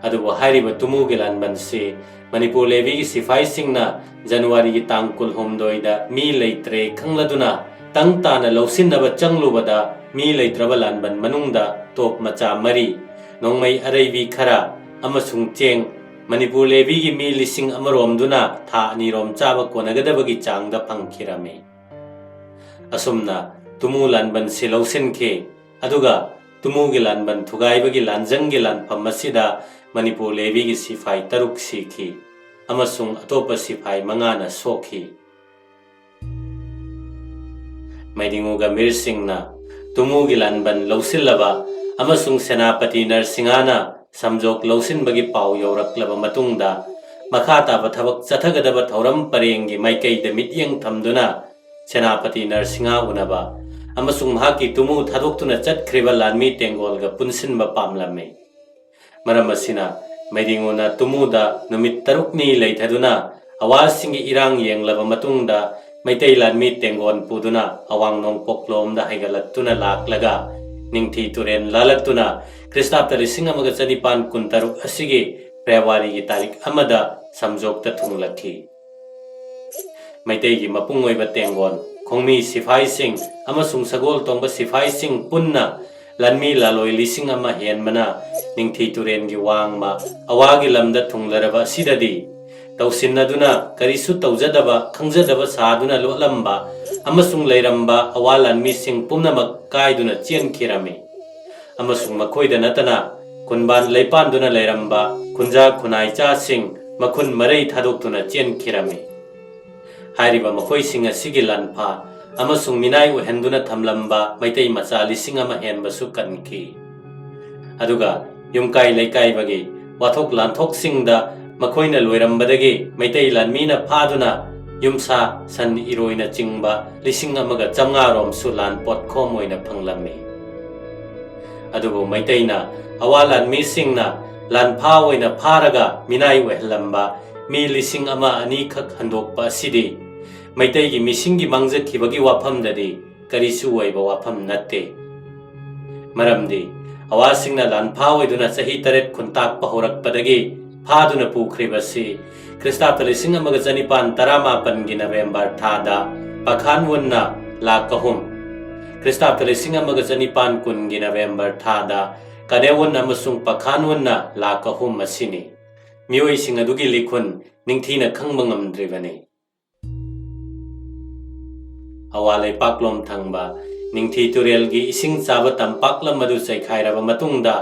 ꯑꯗꯨꯕꯨ ꯍꯥꯏꯔꯤꯕ ꯇꯨꯃꯨꯒꯤ ꯂꯥꯟꯕꯟꯁꯤ ꯃꯅꯤꯄꯨꯔ ꯂꯦꯚꯤꯒꯤ ꯁꯤꯐꯥꯏꯁꯤꯡꯅ ꯖꯅꯋꯥꯔꯤꯒꯤ ꯇꯥꯡ ꯀꯨꯟꯍꯨꯝꯗꯣꯏꯗ ꯃꯤ ꯂꯩꯇ꯭ꯔꯦ ꯈꯪꯂꯗꯨꯅ ꯇꯪ ꯇꯥꯅ ꯂꯧꯁꯤꯟꯅꯕ ꯆꯪꯂꯨꯕꯗ, ꯃꯤ ꯂꯩꯇ꯭ꯔꯕ ꯂꯥꯟꯕꯟ ꯃꯅꯨꯡꯗ ꯇꯣꯞ ꯃꯆꯥ ꯃꯔꯤ, ꯅꯣꯡꯃꯩ ꯑꯔꯩꯕꯤ ꯈꯔ ꯑꯃꯁꯨꯡ ꯆꯦꯡ ꯃꯅꯤꯄꯨꯔ ꯂꯦꯚꯤꯒꯤ ꯃꯤ ꯂꯤꯁꯤꯡ ꯑꯃꯔꯣꯝꯗꯨꯅ ꯊꯥ ꯑꯅꯤꯔꯣꯝ ꯆꯥꯕ ꯀꯣꯟꯅꯒꯗꯕꯒꯤ ꯆꯥꯡꯗ ꯐꯪꯈꯤꯔꯝꯃꯤ꯫ ꯑꯁꯨꯝꯅ ꯇꯨꯃꯨ ꯂꯥꯟꯕꯟꯁꯤ ꯂꯧꯁꯤꯟꯈꯤ꯫ ꯑꯗꯨꯒ ꯇꯨꯃꯨꯒꯤ ꯂꯥꯟꯕꯟ ꯊꯨꯒꯥꯏꯕꯒꯤ ꯂꯥꯟꯖꯪꯒꯤ ꯂꯥꯟꯐꯝ ꯑꯁꯤꯗ ꯃꯅꯤꯄꯨꯔ ꯂꯦꯚꯤꯒꯤ ꯁꯤꯐꯥꯏ ꯇꯔꯨꯛ ꯁꯤꯈꯤ ꯑꯃꯁꯨꯡ ꯑꯇꯣꯞꯄ ꯁꯤꯐꯥꯏ ꯃꯉꯥꯅ ꯁꯣꯛꯈꯤ꯫ ꯃꯩꯗꯤꯉꯨ ꯒꯝꯚꯤꯔ ꯁꯤꯡꯅ ꯇꯨꯃꯨꯒꯤ ꯂꯥꯟꯕꯟ ꯂꯧꯁꯤꯜꯂꯕ ꯑꯃꯁꯨꯡ ꯁꯦꯅꯥꯄꯇꯤ ꯅꯔꯁꯤꯡꯍꯅ ꯁꯝꯖꯣꯛ ꯂꯧꯁꯤꯟꯕꯒꯤ ꯄꯥꯎ ꯌꯧꯔꯛꯂꯕ ꯃꯇꯨꯡꯗ, ꯃꯈꯥ ꯇꯥꯕ ꯊꯕꯛ ꯆꯠꯊꯒꯗꯕ ꯊꯧꯔꯝ ꯄꯔꯦꯡꯒꯤ ꯃꯥꯏꯀꯩꯗ ꯃꯤꯠꯌꯦꯡ ꯊꯝꯗꯨꯅ ꯁꯦꯅꯥꯄꯇꯤ ꯅꯔꯁꯤꯡꯍ ꯎꯅꯕ ꯑꯃꯁꯨꯡ ꯃꯍꯥꯛꯀꯤ ꯇꯨꯃꯨ ꯊꯥꯗꯣꯛꯇꯨꯅ ꯆꯠꯈ꯭ꯔꯤꯕ ꯂꯥꯟꯃꯤ ꯇꯦꯡꯒꯣꯜꯒ ꯄꯨꯟꯁꯤꯟꯕ ꯄꯥꯝꯂꯝꯃꯤ꯫ ꯃꯔꯝ ꯑꯁꯤꯅ, ꯃꯩꯗꯤꯉꯨꯅ ꯇꯨꯃꯨꯗ ꯅꯨꯃꯤꯠ ꯇꯔꯨꯛꯅꯤ ꯂꯩꯊꯗꯨꯅ ꯑꯋꯥꯁꯤꯡꯒꯤ ꯏꯔꯥꯡ ꯌꯦꯡꯂꯕ ꯃꯇꯨꯡꯗ, ꯃꯩꯇꯩ ꯂꯥꯟꯃꯤ ꯇꯦꯡꯒꯣꯟ ꯄꯨꯗꯨꯅ ꯑꯋꯥꯡ ꯅꯣꯡꯄꯣꯛꯂꯣꯝꯗ ꯍꯥꯏꯒꯠꯂꯛꯇꯨꯅ ꯂꯥꯛꯂꯒ, ꯅꯤꯡꯊꯤ ꯇꯨꯔꯦꯟ ꯂꯥꯜꯂꯛꯇꯨꯅ ꯈ꯭ꯔꯤꯁꯇꯥꯕꯇ ꯂꯤꯁꯤꯡ ꯑꯃꯒ ꯆꯅꯤꯄꯥꯟ ꯀꯨꯟꯇꯔꯨꯛ ꯑꯁꯤꯒꯤ ꯐꯦꯕ꯭ꯔꯨꯋꯥꯔꯤꯒꯤ ꯇꯥꯔꯤꯛ ꯑꯃꯗ ꯁꯝꯖꯣꯛꯇ ꯊꯨꯡꯂꯛꯈꯤ꯫ ꯃꯩꯇꯩꯒꯤ ꯃꯄꯨꯡ ꯑꯣꯏꯕ ꯇꯦꯡꯒꯣꯟ, ꯈꯣꯡꯃꯤ ꯁꯤꯐꯥꯏꯁꯤꯡ ꯑꯃꯁꯨꯡ ꯁꯒꯣꯜ ꯇꯣꯡꯕ ꯁꯤꯐꯥꯏꯁꯤꯡ ꯄꯨꯟꯅ ꯂꯥꯟꯃꯤ ꯂꯥꯂꯣꯏ ꯂꯤꯁꯤꯡ ꯑꯃ ꯍꯦꯟꯕꯅ ꯅꯤꯡꯊꯤ ꯇꯨꯔꯦꯟꯒꯤ ꯋꯥꯡꯃ ꯑꯋꯥꯒꯤ ꯂꯝꯗ ꯊꯨꯡꯂꯔꯕ ꯑꯁꯤꯗꯗꯤ, ꯇꯧꯁꯤꯟꯅꯗꯨꯅ ꯀꯔꯤꯁꯨ ꯇꯧꯖꯗꯕ, ꯈꯪꯖꯗꯕ ꯁꯥꯗꯨꯅ ꯂꯣꯠꯂꯝꯕ ꯑꯃꯁꯨꯡ ꯂꯩꯔꯝꯕ ꯑꯋꯥ ꯂꯥꯟꯃꯤꯁꯤꯡ ꯄꯨꯝꯅꯃꯛ ꯀꯥꯏꯗꯨꯅ ꯆꯦꯟꯈꯤꯔꯝꯃꯤ꯫ ꯑꯃꯁꯨꯡ ꯃꯈꯣꯏꯗ ꯅꯠꯇꯅ ꯈꯨꯟꯕꯥꯟ ꯂꯩꯄꯥꯟꯗꯨꯅ ꯂꯩꯔꯝꯕ ꯈꯨꯟꯖꯥ ꯈꯨꯟꯅꯥꯏꯆꯥꯁꯤꯡ ꯃꯈꯨꯟ ꯃꯔꯩ ꯊꯥꯗꯣꯛꯇꯨꯅ ꯆꯦꯟꯈꯤꯔꯝꯃꯤ꯫ ꯍꯥꯏꯔꯤꯕ ꯃꯈꯣꯏꯁꯤꯡ ꯑꯁꯤꯒꯤ ꯂꯥꯟꯐꯥ ꯑꯃꯁꯨꯡ ꯃꯤꯅꯥꯏ ꯑꯣꯏꯍꯟꯗꯨꯅ ꯊꯝꯂꯝꯕ ꯃꯩꯇꯩ ꯃꯆꯥ ꯂꯤꯁꯤꯡ ꯑꯃ ꯍꯦꯟꯕꯁꯨ ꯀꯟꯈꯤ꯫ ꯑꯗꯨꯒ ꯌꯨꯝꯀꯥꯏ ꯂꯩꯀꯥꯏꯕꯒꯤ ꯋꯥꯊꯣꯛ ꯂꯥꯟꯊꯣꯛꯁꯤꯡꯗ ꯃꯈꯣꯏꯅ ꯂꯣꯏꯔꯝꯕꯗꯒꯤ ꯃꯩꯇꯩ ꯂꯥꯟꯃꯤꯅ ꯐꯥꯗꯨꯅ ꯌꯨꯝꯁꯥ ꯁꯟ ꯏꯔꯣꯏꯅꯆꯤꯡꯕ ꯂꯤꯁꯤꯡ ꯑꯃꯒ ꯆꯥꯝꯃꯉꯥ ꯔꯣꯝꯁꯨ ꯂꯥꯟ ꯄꯣꯠꯈꯣꯝ ꯑꯣꯏꯅ ꯐꯪꯂꯝꯃꯤ꯫ ꯑꯗꯨꯕꯨ ꯃꯩꯇꯩꯅ ꯑꯋꯥ ꯂꯥꯟꯃꯤꯁꯤꯡꯅ ꯂꯥꯟꯐꯥ ꯑꯣꯏꯅ ꯐꯥꯔꯒ ꯃꯤꯅꯥꯏ ꯑꯣꯏꯍꯜꯂꯝꯕ ꯃꯤ ꯂꯤꯁꯤꯡ ꯑꯃ ꯑꯅꯤꯈꯛ ꯍꯟꯗꯣꯛꯄ ꯑꯁꯤꯗꯤ ꯃꯩꯇꯩꯒꯤ ꯃꯤꯁꯤꯡꯒꯤ ꯃꯥꯡꯖꯈꯤꯕꯒꯤ ꯋꯥꯐꯝꯗꯗꯤ ꯀꯔꯤꯁꯨ ꯑꯣꯏꯕ ꯋꯥꯐꯝ ꯅꯠꯇꯦ꯫ ꯃꯔꯝꯗꯤ ꯑꯋꯥꯁꯤꯡꯅ ꯂꯥꯟꯐꯥ ꯑꯣꯏꯗꯨꯅ ꯆꯍꯤ ꯇꯔꯦꯠ ꯈꯨꯟꯇꯥꯛꯄ ꯍꯧꯔꯛꯄꯗꯒꯤ ꯐꯥꯗꯨꯅ ꯄꯨꯈ꯭ꯔꯤꯕꯁꯤ ꯈ꯭ꯔꯤꯁꯇꯥꯕꯇ ꯂꯤꯁꯤꯡ ꯑꯃꯒ ꯆꯅꯤꯄꯥꯟ ꯇꯔꯥꯃꯥꯄꯟꯒꯤ ꯅꯕꯦꯝꯕꯔ ꯊꯥꯗ ꯄꯥꯈꯥꯟꯋꯨꯟꯅ ꯂꯥꯈ ꯑꯍꯨꯝ, ꯈ꯭ꯔꯤꯁꯇꯥꯕꯇ ꯂꯤꯁꯤꯡ ꯑꯃꯒ ꯆꯅꯤꯄꯥꯟ ꯀꯨꯟꯒꯤ ꯅꯕꯦꯝꯕꯔ ꯊꯥꯗ ꯀꯅꯦꯋꯨꯟ ꯑꯃꯁꯨꯡ ꯄꯥꯈꯥꯟꯋꯨꯟꯅ ꯂꯥꯈ ꯑꯍꯨꯝ ꯑꯁꯤꯅꯤ꯫ ꯃꯤꯑꯣꯏꯁꯤꯡ ꯑꯗꯨꯒꯤ ꯂꯤꯈꯨꯟ ꯅꯤꯡꯊꯤꯅ ꯈꯪꯕ ꯉꯝꯗ꯭ꯔꯤꯕꯅꯤ꯫ ꯑꯋꯥ ꯂꯩꯄꯥꯛꯂꯣꯝ ꯊꯪꯕ ꯅꯤꯡꯊꯤ ꯇꯨꯔꯦꯜꯒꯤ ꯏꯁꯤꯡ ꯆꯥꯕ ꯇꯝꯄꯥꯛꯂꯝ ꯑꯗꯨ ꯆꯩꯈꯥꯏꯔꯕ ꯃꯇꯨꯡꯗ,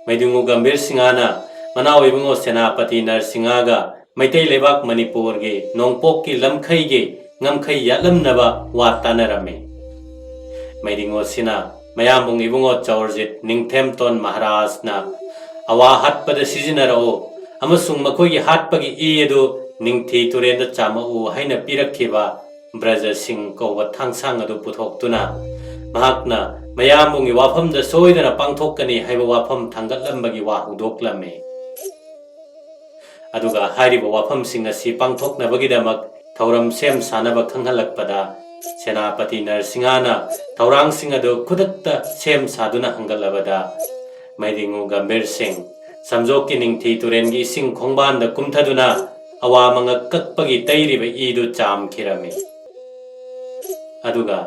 ꯃꯩꯗꯤꯡꯉꯨ ꯒꯝꯚꯤꯔ ꯁꯤꯡꯍꯅ ꯃꯅꯥꯎ ꯏꯕꯨꯡꯉꯣ ꯁꯦꯅꯥꯄꯇꯤ ꯅꯔꯁꯤꯡꯍꯒ ꯃꯩꯇꯩ ꯂꯩꯕꯥꯛ ꯃꯅꯤꯄꯨꯔꯒꯤ ꯅꯣꯡꯄꯣꯛꯀꯤ ꯂꯝꯈꯩꯒꯤ ꯉꯝꯈꯩ ꯌꯥꯠꯂꯝꯅꯕ ꯋꯥ ꯇꯥꯅꯔꯝꯃꯤ꯫ ꯃꯩꯗꯤꯡꯉꯨꯁꯤꯅ ꯃꯌꯥꯝꯕꯨꯡ ꯏꯕꯨꯡꯉꯣ ꯆꯧꯔꯖꯤꯠ ꯅꯤꯡꯊꯦꯝꯇꯣꯟ ꯃꯍꯥꯔꯥꯖꯅ ꯑꯋꯥ ꯍꯥꯠꯄꯗ ꯁꯤꯖꯤꯟꯅꯔꯛꯎ ꯑꯃꯁꯨꯡ ꯃꯈꯣꯏꯒꯤ ꯍꯥꯠꯄꯒꯤ ꯏ ꯑꯗꯨ ꯅꯤꯡꯊꯤ ꯇꯨꯔꯦꯟꯗ ꯆꯥꯝꯃꯛꯎ ꯍꯥꯏꯅ ꯄꯤꯔꯛꯈꯤꯕ ꯕ꯭ꯔꯖ ꯁꯤꯡ ꯀꯧꯕ ꯊꯥꯡꯁꯥꯡ ꯑꯗꯨ ꯄꯨꯊꯣꯛꯇꯨꯅ, ꯃꯍꯥꯛꯅ ꯃꯌꯥꯝꯕꯨꯡꯒꯤ ꯋꯥꯐꯝꯗ ꯁꯣꯏꯗꯅ ꯄꯥꯡꯊꯣꯛꯀꯅꯤ ꯍꯥꯏꯕ ꯋꯥꯐꯝ ꯊꯥꯡꯒꯠꯂꯝꯕꯒꯤ ꯋꯥ ꯍꯧꯗꯣꯛꯂꯝꯃꯤ꯫ ꯑꯗꯨꯒ ꯍꯥꯏꯔꯤꯕ ꯋꯥꯐꯝꯁꯤꯡ ꯑꯁꯤ ꯄꯥꯡꯊꯣꯛꯅꯕꯒꯤꯗꯃꯛ ꯊꯧꯔꯝ ꯁꯦꯝ ꯁꯥꯅꯕ ꯈꯪꯍꯜꯂꯛꯄꯗ, ꯁꯦꯅꯥꯄꯇꯤ ꯅꯔꯁꯤꯡꯍꯅ ꯊꯧꯔꯥꯡꯁꯤꯡ ꯑꯗꯨ ꯈꯨꯗꯛꯇ ꯁꯦꯝ ꯁꯥꯗꯨꯅ ꯍꯪꯒꯠꯂꯕꯗ, ꯃꯩꯗꯤꯡꯉꯨ ꯒꯝꯚꯤꯔ ꯁꯤꯡ ꯁꯝꯖꯣꯛꯀꯤ ꯅꯤꯡꯊꯤ ꯇꯨꯔꯦꯟꯒꯤ ꯏꯁꯤꯡ ꯈꯣꯡꯕꯥꯟꯗ ꯀꯨꯝꯊꯗꯨꯅ ꯑꯋꯥ ꯃꯉꯛ ꯀꯛꯄꯒꯤ ꯇꯩꯔꯤꯕ ꯏꯗꯨ ꯆꯥꯝꯈꯤꯔꯝꯃꯤ꯫ ꯑꯗꯨꯒ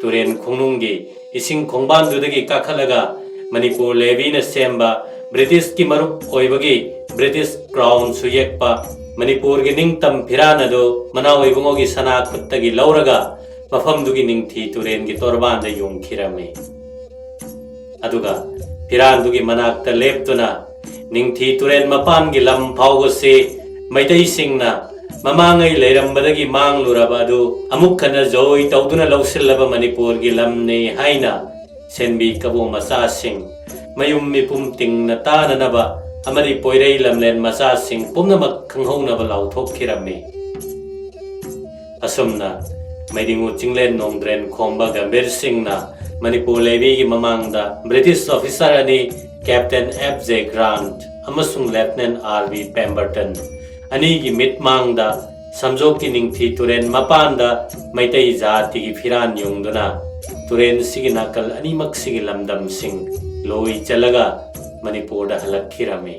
ꯇꯨꯔꯦꯟ ꯈꯣꯡꯅꯨꯡꯒꯤ ꯏꯁꯤꯡ ꯈꯣꯡꯕꯥꯟꯗꯨꯗꯒꯤ ꯀꯥꯈꯠꯂꯒ ꯃꯅꯤꯄꯨꯔ ꯂꯦꯚꯤꯅ ꯁꯦꯝꯕ ꯕ꯭ꯔꯤꯇꯤꯁꯀꯤ ꯃꯔꯨꯞ ꯑꯣꯏꯕꯒꯤ ꯕ꯭ꯔꯤꯇꯤꯁ ꯀ꯭ꯔꯥꯎꯟꯁꯨ ꯌꯦꯛꯄ ꯃꯅꯤꯄꯨꯔꯒꯤ ꯅꯤꯡꯇꯝ ꯐꯤꯔꯥꯟ ꯑꯗꯨ ꯃꯅꯥꯎ ꯏꯕꯨꯡꯉꯣꯒꯤ ꯁꯅꯥ ꯈꯨꯠꯇꯒꯤ ꯂꯧꯔꯒ ꯃꯐꯝꯗꯨꯒꯤ ꯅꯤꯡꯊꯤ ꯇꯨꯔꯦꯟꯒꯤ ꯇꯣꯔꯕꯥꯟꯗ ꯌꯨꯡꯈꯤꯔꯝꯃꯤ꯫ ꯑꯗꯨꯒ ꯐꯤꯔꯥꯟꯗꯨꯒꯤ ꯃꯅꯥꯛꯇ ꯂꯦꯞꯇꯨꯅ ꯅꯤꯡꯊꯤ ꯇꯨꯔꯦꯟ ꯃꯄꯥꯟꯒꯤ ꯂꯝ ꯐꯥꯎꯕꯁꯤ ꯃꯩꯇꯩꯁꯤꯡꯅ ꯃꯃꯥꯡꯉꯩ ꯂꯩꯔꯝꯕꯗꯒꯤ ꯃꯥꯡꯂꯨꯔꯕ ꯑꯗꯨ ꯑꯃꯨꯛ ꯍꯟꯅ ꯖꯣꯏ ꯇꯧꯗꯨꯅ ꯂꯧꯁꯤꯜꯂꯕ ꯃꯅꯤꯄꯨꯔꯒꯤ ꯂꯝꯅꯤ ꯍꯥꯏꯅ ꯁꯦꯟꯕꯤ ꯀꯕꯣ ꯃꯆꯥꯁꯤꯡ, ꯃꯌꯨꯝ ꯃꯤꯄꯨꯝ ꯇꯤꯡꯅ ꯇꯥꯅꯅꯕ ꯑꯃꯗꯤ ꯄꯣꯏꯔꯩ ꯂꯝꯂꯦꯟ ꯃꯆꯥꯁꯤꯡ ꯄꯨꯝꯅꯃꯛ ꯈꯪꯍꯧꯅꯕ ꯂꯥꯎꯊꯣꯛꯈꯤꯔꯝꯃꯤ꯫ ꯑꯁꯨꯝꯅ ꯃꯩꯗꯤꯡꯉꯨ ꯆꯤꯡꯂꯦꯟ ꯅꯣꯡꯗ꯭ꯔꯦꯟ ꯈꯣꯝꯕ ꯒꯝꯚꯤꯔ ꯁꯤꯡꯅ ꯃꯅꯤꯄꯨꯔ ꯂꯦꯚꯤꯒꯤ ꯃꯃꯥꯡꯗ ꯕ꯭ꯔꯤꯇꯤꯁ ꯑꯣꯐꯤꯁꯥꯔ ꯑꯅꯤ, ꯀꯦꯞꯇꯦꯟ ꯑꯦꯐ ꯖꯦ ꯒ꯭ꯔꯥꯟꯠ ꯑꯃꯁꯨꯡ ꯂꯦꯐꯇꯤꯅꯦꯟ ꯑꯥꯔ ꯚꯤ ꯄꯦꯝꯕꯔꯇꯟ ꯑꯅꯤꯒꯤ ꯃꯤꯠꯃꯥꯡꯗ ꯁꯝꯖꯣꯛꯀꯤ ꯅꯤꯡꯊꯤ ꯇꯨꯔꯦꯟ ꯃꯄꯥꯟꯗ ꯃꯩꯇꯩ ꯖꯥꯇꯤꯒꯤ ꯐꯤꯔꯥꯟ ꯌꯨꯡꯗꯨꯅ ꯇꯨꯔꯦꯟꯁꯤꯒꯤ ꯅꯥꯀꯜ ꯑꯅꯤꯃꯛꯁꯤꯒꯤ ꯂꯝꯗꯝꯁꯤꯡ ꯂꯣꯏ ꯆꯜꯂꯒ ꯃꯅꯤꯄꯨꯔꯗ ꯍꯜꯂꯛꯈꯤꯔꯝꯃꯤ꯫